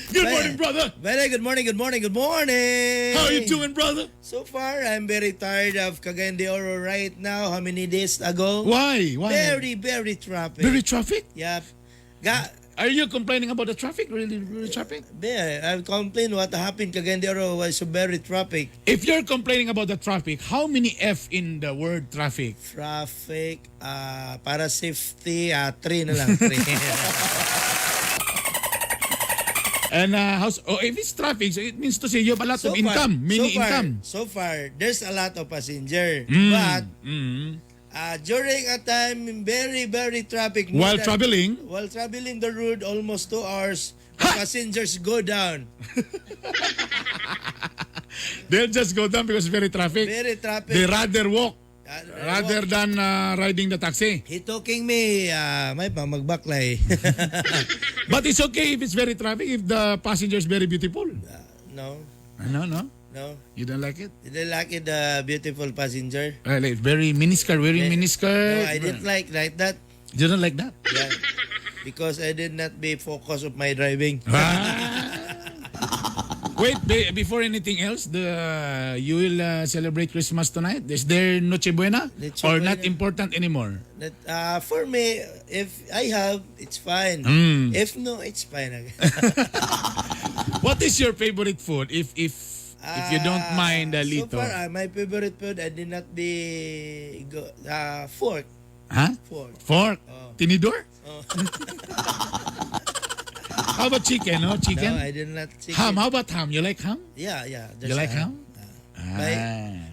Good morning, brother. Very good morning, good morning, good morning. How you doing, brother? So far, I'm very tired of Cagayan de Oro right now. How many days ago? Why? Why? Very, very traffic. Very traffic? Yep. Ga Are you complaining about the traffic? Really, really traffic? Yeah, I complain what happened Cagayan de Oro was so very traffic. If you're complaining about the traffic, how many F in the word traffic? Traffic, para safety, 3 na lang. 3. And how's, oh, if it's traffic, so it means to say you have a lot of income, many so far, income. So far, there's a lot of passenger. But during a time in very, very traffic. more While traveling? While traveling the road almost 2 hours, passengers go down. They'll just go down because very traffic. Very traffic. They rather walk rather than riding the taxi. He talking me, may pa magbaklay. But it's okay if it's very traffic, if the passenger is very beautiful. No. No, no. No. You don't like it? You don't like it, the beautiful passenger? Like very miniskirt, wearing miniskirt. No, I didn't like that. You don't like that? Yeah. Because I did not be focused of my driving. Wait, before anything else, you will celebrate Christmas tonight? Is there Noche Buena? Noche Or Buena. not important anymore? That, for me, if I have, it's fine. If no, it's fine. What is your favorite food? If you don't mind, Lito. So far, my favorite food, I did not be fork. Huh? Fork. Fork? Oh. Tinidor? Oh. How about chicken? No, chicken? No, I did not chicken. Ham. How about ham? You like ham? Yeah, yeah. You like ham?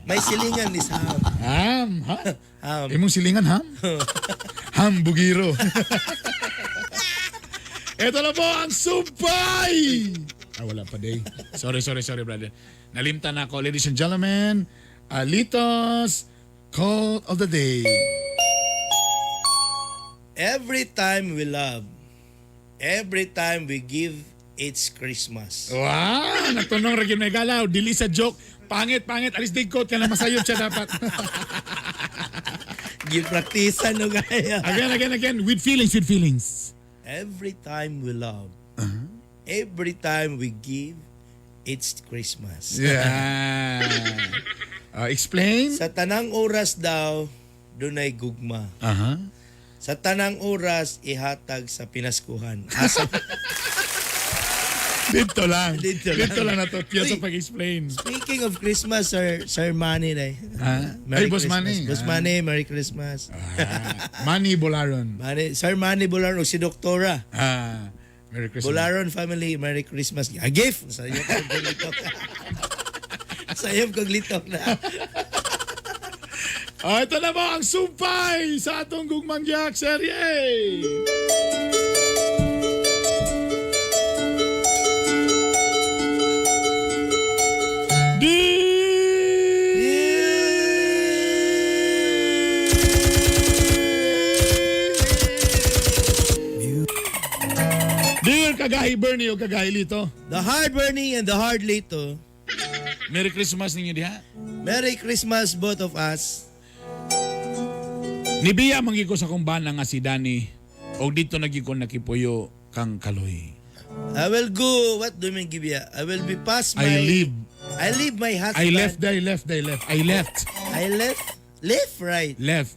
My silingan is ham. Ham, ha? Ham. Imong silingan, ham? Ham bugiro. Ito na po ang sumpay! Ah, wala pa day. Sorry, sorry, sorry, brother. Nalimtan ako. Ladies and gentlemen, Alito's Call of the Day. Every time we love, every time we give, it's Christmas. Wow! Natunong ra gyud may galaw. Dili sa joke. Pangit, pangit. Alis dig coat ka na masayop siya dapat. Gipraktisan no kaya. Again, again, again. With feelings, with feelings. Every time we love, every time we give, it's Christmas. Yeah. Explain. Sa tanang oras daw, dunay gugma. Aha. Sa tanang oras, ihatag sa pinaskuhan. Asa Dito lang. Dito lang. Dito lang na to. Tiyan sa Uy. pag-explain. Speaking of Christmas, Sir Manny na eh. Ah? Ay, Merry Boss Christmas. Manny. Boss Ah. Manny, Merry Christmas. Manny Bolaron. Manny, Sir Manny Bolaron, o si Doktora. Ah, Merry Christmas. Bolaron family, Merry Christmas. A gift! Sa iyo kong litok. Sa iyo kong litok na. Ah, ito na po ang sumpay sa atong Gugmangyak serye. Dear Kagahi Bernie o Kagahi Lito, The hard Bernie and the hard Lito. Merry Christmas ninyo diha. Merry Christmas both of us. Nibiya mangi ko sa akong bana nga si Danny og dito nagi ko nakipuyo kang Kaloy. I will go, what do you mean, Gibia? I will be past my... I leave. I leave my husband. I left, I left, I left. I left. I left. Left, right. Left.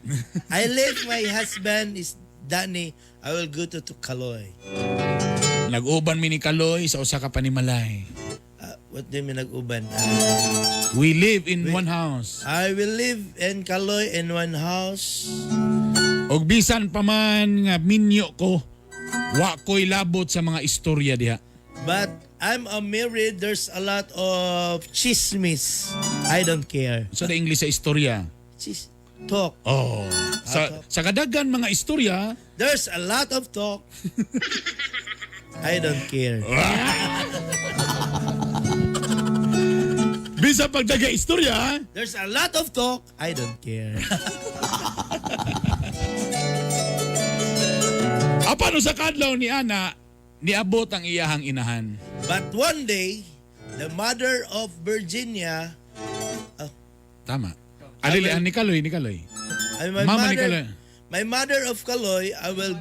I left my husband is Danny. I will go to Kaloy. Nag-uban mi ni Kaloy sa usa ka panimalay. What do you mean nag-uban? We live in one house. I will live in Kaloy in one house. Og bisan pa man nga minyo ko, wa ko'y labot sa mga istorya diha. But I'm a married. There's a lot of chismis. I don't care. Sa the English sa istorya. Chis talk. Oh. Sa kadagan mga istorya, There's a lot of talk. I don't care. Bisan pagdaga istorya, There's a lot of talk. I don't care. Apan sa kadlaw ni Ana, niabot ang iyahang inahan. But one day, the mother of Virginia, Tama. Alili, ni Kaloy, ni Kaloy. I my Mama ni mother, Kaloy. my mother of Kaloy, I will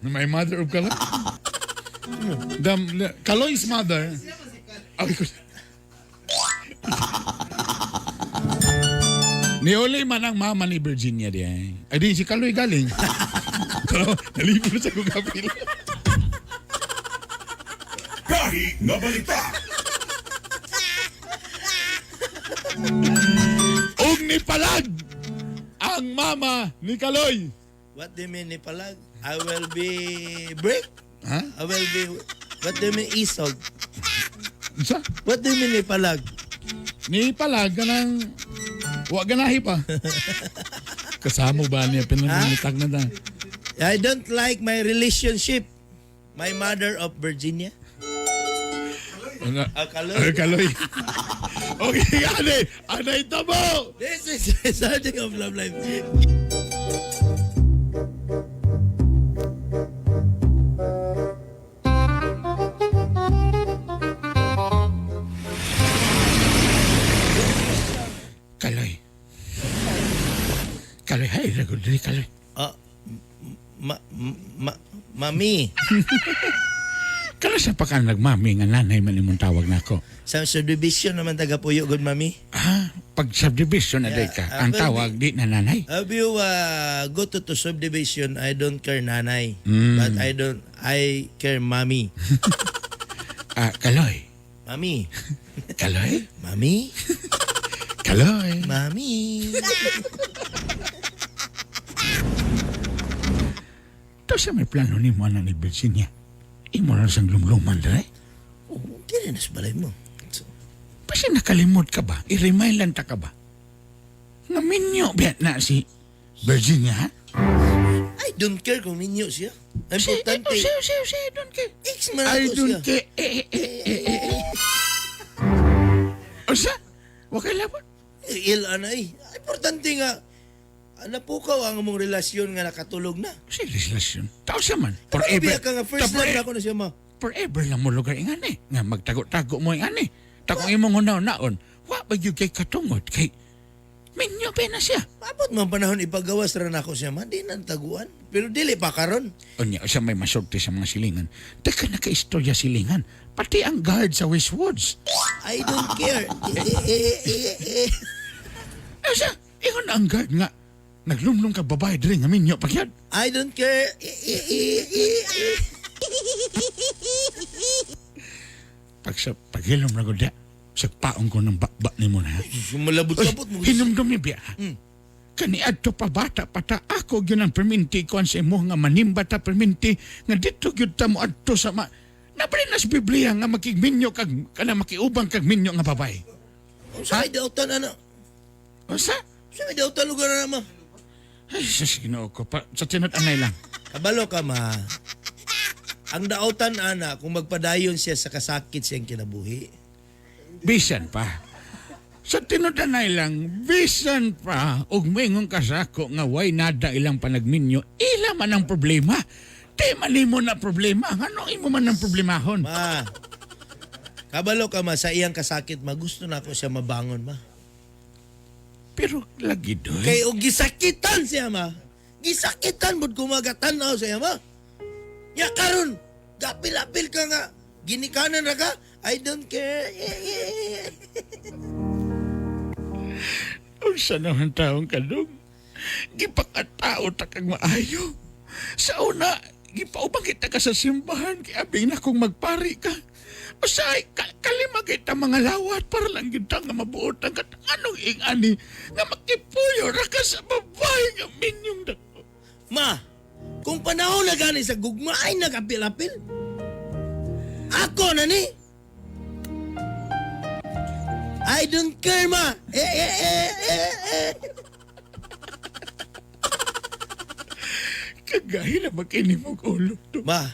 My mother of Kaloy? The Kaloy's mother. Ay, ko. Niuli man ang mama ni Virginia di ay. Ay di, si Kaloy galing. Pero nalibo na sa kong kapila. Gahi nga balita. Ug ni palag ang mama ni Kaloy. What do you mean ni palag? I will be break. Ha? I will be What do you mean isog? Unsa? What do you mean ni palag? Ni palag kanang wa ganahi pa. Kasamo ba niya pinanunitag na ta? I don't like my relationship. My mother of Virginia. Ano? Ah, Kaloy. Ay, Kaloy. Okay, ane. Anay tabo. This is the starting of love life. Kaloy. Kaloy, hay, diri Kaloy. Ah, ma, ma, mami. Kala sa pa ka nagmami nga nanay man imong tawag nako. Sa subdivision naman taga Puyo, good mami. Ah, pag subdivision na day ka, Yeah, ang well, tawag di na nanay. If you go to subdivision, I don't care nanay. But I care mommy. Ah, Kaloy. Mami. Kaloy? Mami. Kaloy. Mami. Ito sa may plano ni mo ni Virginia. Imo na siyang lumluman dre. Oh, dili na sa balay mo. Basta nakalimot ka ba? I-remind lang ta ka ba? Nga minyo biya na si Virginia, ha? I don't care kung minyo siya. Importante. Si, si, si, I don't care. Ex man I ako don't siya. care. Eh, eh, eh, eh, eh, eh. Unsa? Wa kay labot. Il anay. Importante nga napukaw ang among relasyon nga nakatulog na. Si relasyon. Tao siya man. Forever. Forever. Ka nga first love na ako na siya ma. Forever lang mo lugar ingani. Nga magtago-tago mo ingani. Takong imong hunaw-naon. Wa ba gyud kay katungod kay Minyo pa na siya. Abot man panahon ipagawas ra nako siya ma, di na taguan. Pero dili pa karon. Unya, siya may masulti sa mga silingan. Teka nakaistorya silingan. Pati ang guard sa Westwoods. I don't care. Eh, eh, eh, eh, eh. Eh, siya, ingon na ang guard nga. Naglumlum ka babae diri nga minyo pagyad. I don't care. Eh, eh, eh, eh, eh. Pag sa paghilom na gud sa paong ko ng bakbak ni mo na. Malabot-labot mo. Hinumdum ni biya. Kani adto pa bata pata ako gyud ang perminti kuan sa imo nga manimba ta perminti nga didto gyud ta mo adto sa ma Nabali na sa Biblia nga makigminyo kag kana makiubang kag minyo nga babae. Unsa may dautan ana? Unsa? Unsa may dautan lugar na ma? Ay, sa Ginoo ko pa sa tinud-anay lang. Kabalo ka ma. Ang dautan ana kung magpadayon siya sa kasakit siyang kinabuhi. Bisan pa. Sa tinud-anay lang, bisan pa og moingon ka sa ako nga way nada ilang panagminyo, ila man ang problema. Di man nimo na problema. Ano imo man ang problemahon? Ma. Kabalo ka ma sa iyang kasakit ma gusto na ako siya mabangon ma. Pero lagi doy. Kay og gisakitan siya ma. Gisakitan bud kumagatan-aw siya ma. Ya karon gapil-apil ka nga ginikanan ra ka. I don't care. Eh, eh, eh. Unsa naman taong kadong? Gipakatao ta kag maayo. Sa una, gipaubang kita ka sa simbahan kay abi na kung magpari ka. Usahay, kalima kita mga lawat para lang kita nga mabuot ang kat anong ingani nga makipuyo ra ka sa babae nga minyong dako. Ma, kung panahon na gani sa gugma ay nagapil-apil. Ako na ni. I don't care ma. Eh, eh, eh, eh, eh. Kagaya na makinig og ulo to. Ma.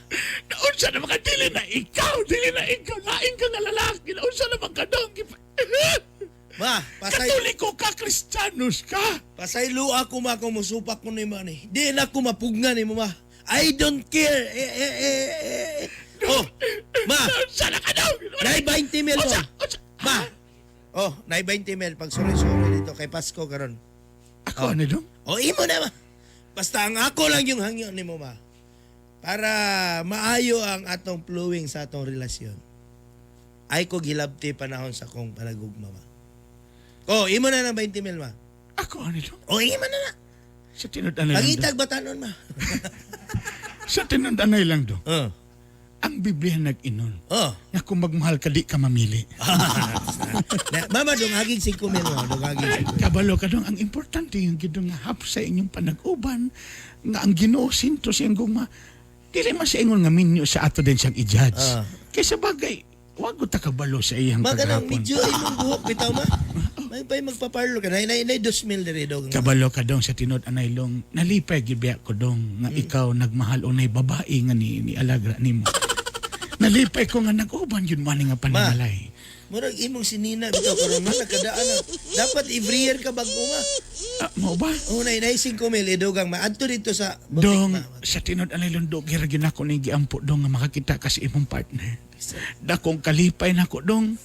Naunsa na mga dili na ikaw, dili na ikaw, lain ka nga lalaki, naunsa na mga kadong. Ma, pasay. Katoliko ka, Kristiyanos ka. Pasaylo ako ma kung musupak ko ni ma ni. Di na ako mapugnan ni mo ma. I don't care. Eh, eh, eh, eh. Oh, ma. Naunsa na ka daw? Nay 20 mil mo. Ma. Oh, nay 20 mil pag sorry-sorry dito kay Pasko karon. Ako ano dong? Oh, imo na ma. Basta ang ako lang yung hangyo nimo ma. Para maayo ang atong flowing sa atong relasyon. Ay ko gilabti panahon sa kong panagugma ma. Oh, imo na ng 20 mil ma. Ako ano dong? Oh, imo na na. Sa tinud-anay lang dong. Pangitag batanon ma. Sa tinud-anay lang dong. Ang Biblia nag-inon. Nga kung magmahal ka, di ka mamili. Na, mama, dong aging 5 mil mo. Dong aging 5 mil. Kabalo ka dong, ang importante yung gidong nga hap sa inyong panag-uban, nga ang Ginoo sinto sa iyong gugma, dili man sa ingon nga minyo sa ato din siyang i-judge. Kaysa bagay, wag ko ta kabalo sa iyang Maganang kagahapon. medyo imong buhok bitaw ma. May pay magpaparlo ka. Nay nay nay 2 mil diri dog. Kabalo ka dong sa tinod anay long, nalipay gyud biya ko dong nga ikaw nagmahal unay babae nga ni alagra nimo. Nalipay ko nga nag-uban yun man nga panimalay. Murag imong sinina bitaw karon man nakadaan na. Dapat every year ka bag-o ma. Ah, mao ba? Oh, nay nay 5 mil idugang ma. Adto dito sa butik, Dong, ma. sa tinod anay long dog, gira gyud nako ni giampo dong nga makakita ka sa imong partner. Dakong kalipay nako dong.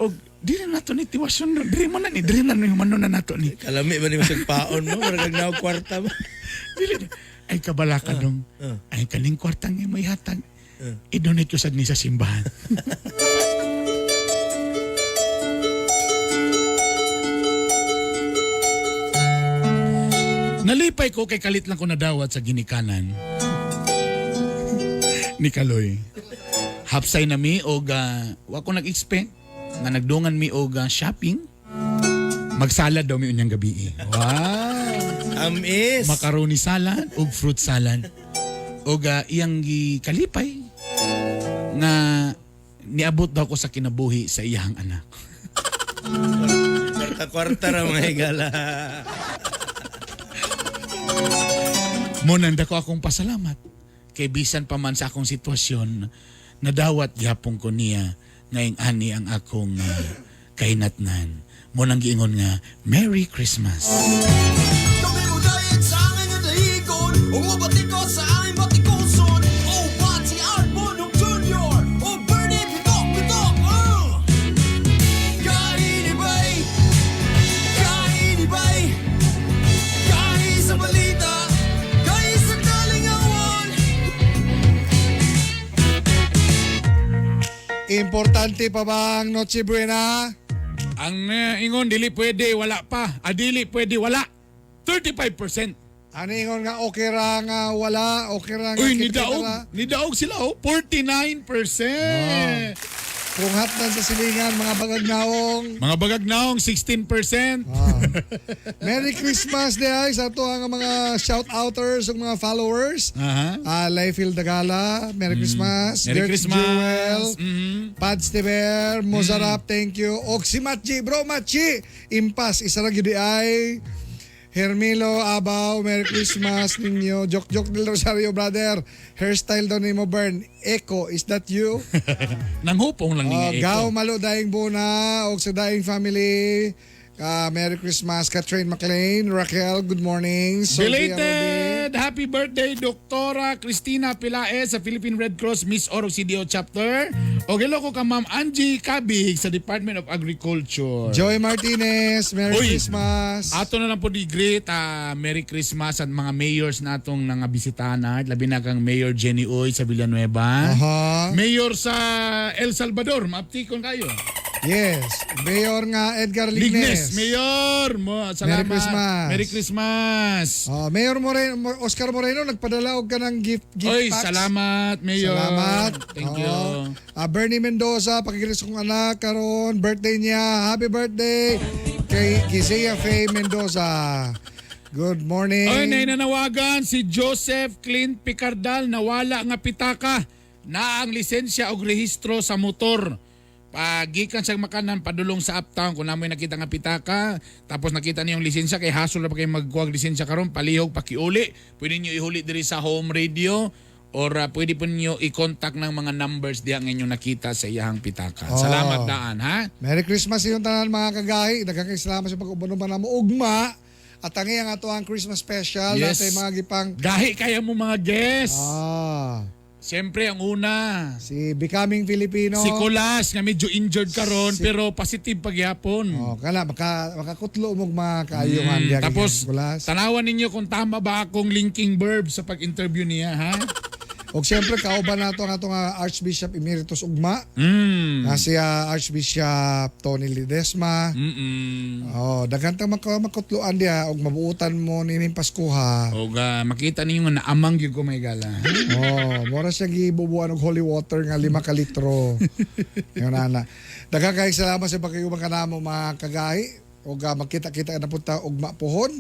Og dili na to ni tiwason dong. Diri mo na ni, diri na ni humano na nato ni. Kalami ba ni mo sa paon mo? Murag naog kwarta mo. Dili na. Ay kabala ka dong. Ay kaning kwartang imo ihatag. I-donate ko sad ni sa simbahan. Nalipay ko kay kalit lang ko nadawat sa ginikanan ni Kaloy. Hapsay na mi og wa ko nag-expect nga nagdungan mi og shopping. Magsalad daw mi unyang gabi. Wow. Amis. Macaroni salad ug fruit salad. Og iyang gikalipay nga niabot daw ko sa kinabuhi sa iyang anak. Kwarta-kwarta ra mga higala. Mo nang dako akong pasalamat kay bisan pa man sa akong sitwasyon nadawat gyapon ko niya ngayong ani ang akong kahinatnan. Mo nang giingon nga Merry Christmas. Kami mo dayet sa angin nga dahigon Umubati ko sa angin batikuson Oh, Bati Art Junior Oh, Bernie Bitok Bitok. Kainibay. Kainibay. Importante pa ba ang Noche Buena? Ang ingon dili pwede wala pa. Ah, dili pwede wala. 35%. Ano ingon nga okay ra nga wala, okay ra nga Uy, kita-kita nidaog. ra? Nidaog sila oh, 49%. Ah. Kung hatdan sa silingan, mga bagag naong. Mga bagag naong 16%. Ah. Merry Christmas diay sa ato ang mga shout-outers ug mga followers. Aha. Layfield Dagala, Merry Christmas. Merry Gert Christmas. Jewel, Mhm. Pads Tiber, Mozarap, thank you. Og si Matchi, bro Matchi, Impas, isa ra gyud ay. Hermilo Abaw, Merry Christmas ninyo. Jok Jok del Rosario, brother. Hairstyle daw nimo Bern. Echo, is that you? Nanghupong lang ni Oh, nga Echo. Gaw Malo Daing Bona, og sa Daing family. Merry Christmas, Catherine McLean, Raquel, good morning. Sophia Belated happy birthday Doktora Cristina Pilaes sa Philippine Red Cross Miss Oro CDO chapter. O hello ko ka Ma'am Angie Cabig sa Department of Agriculture. Joy Martinez, Merry Uy, Christmas. Ato na lang po di greet Merry Christmas at mga mayors natong nga bisitahan Art. Labi na kang Mayor Jenny Uy sa Villanueva. Aha. Mayor sa El Salvador, maaptikon kayo. Yes, Mayor nga Edgar Lignes, Lignes. Mayor mo, salamat. Merry Christmas. Merry Christmas. Oh, Mayor Moreno, Oscar Moreno nagpadala og kanang gift gift Oy, packs. salamat Mayor. Salamat. Thank Oo. you. Bernie Mendoza, pakikilis kong anak karon, birthday niya. Happy birthday kay Gizea Faye Mendoza. Good morning. Oy, nainanawagan si Joseph Clint Picardal nawala nga pitaka na ang lisensya og rehistro sa motor. Pagikan sa makanan padulong sa uptown kung namoy nakita nga pitaka tapos nakita niyong lisensya kay hasol na pa kay magkuha og lisensya karon palihog pakiuli pwede niyo ihuli diri sa home radio or pwede po niyo i-contact ng mga numbers diha nga inyong nakita sa iyahang pitaka. Oh. Salamat daan ha. Merry Christmas sa inyong tanan mga kagahi. Daghang kay salamat sa pag-uban namo ugma. At ang iyang ato ang Christmas special Yes. natay mga gipang Gahi kaya mo mga guests. Ah. Siyempre ang una. Si Becoming Filipino. Si Kulas nga medyo injured karon pero positive pagyapon. Oh, kala makakutlo mo mga kaayuhan diya kay Tapos Kulas. tanawan ninyo kung tama ba akong linking verb sa pag-interview niya ha. Og siyempre kauban nato ang atong Archbishop Emeritus Ugma. Na si Archbishop Tony Ledesma. Oh, daghan tang makutloan diha og mabuutan mo nining Paskuha. Og makita ninyo nga naamang gyud ko may gala. Oh, mura siya gibubuan og holy water nga 5 ka litro. Yun ana. Daghan kay salamat sa pagkayuban kanamo mga kagahi. Og magkita-kita na punta ugma pohon.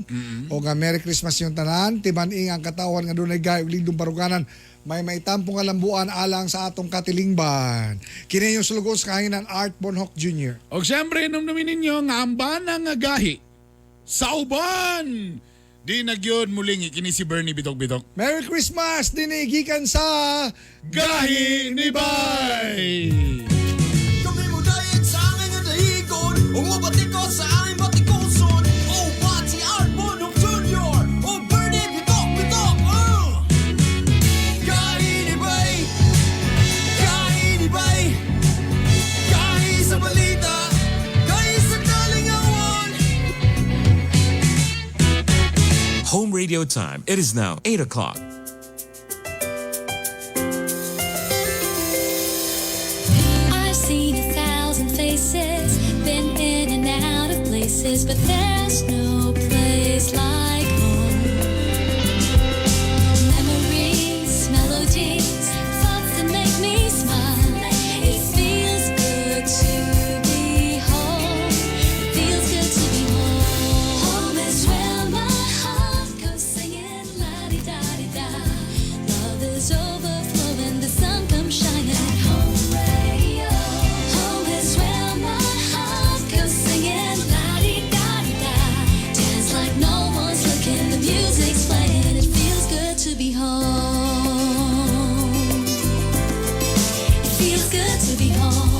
Og Merry Christmas yung tanan. Timan-ing ang katawan nga dunay gahi ug lindong baruganan. May maitampong kalambuan alang sa atong katilingban. Kini yung sulugon sa kahanginan Art Bonhoc Jr. Og siyempre hinumdumin ninyo nga ang bana nga gahi sa uban. Di na gyud muling kini si Bernie Bitok-Bitok. Merry Christmas dinhi gikan sa Gahi ni Bay. Kami mo dayeg sa angin nga dahigon Ug mobatiko sa angin batikuson Oh, Pati Art Bonhoc Jr. Oh, Bernie Bitok Bitok. Kainibay, kainibay, kahi sa balita, kahi sa kalingawan. Home radio time. It is now 8 o'clock. I've seen 1,000 faces, been in and out of places, but there's no place like home. Memories, melodies, thoughts that make me smile. It feels good to be home. It feels good to be home. Home is where my heart goes singing la-di-da-di-da. Love is overflowing, the sun comes shining. Home radio. Home is where my heart goes singing la-di-da-di-da. Dance like no one's looking, the music's playing. It feels good to be home. It feels good to be home.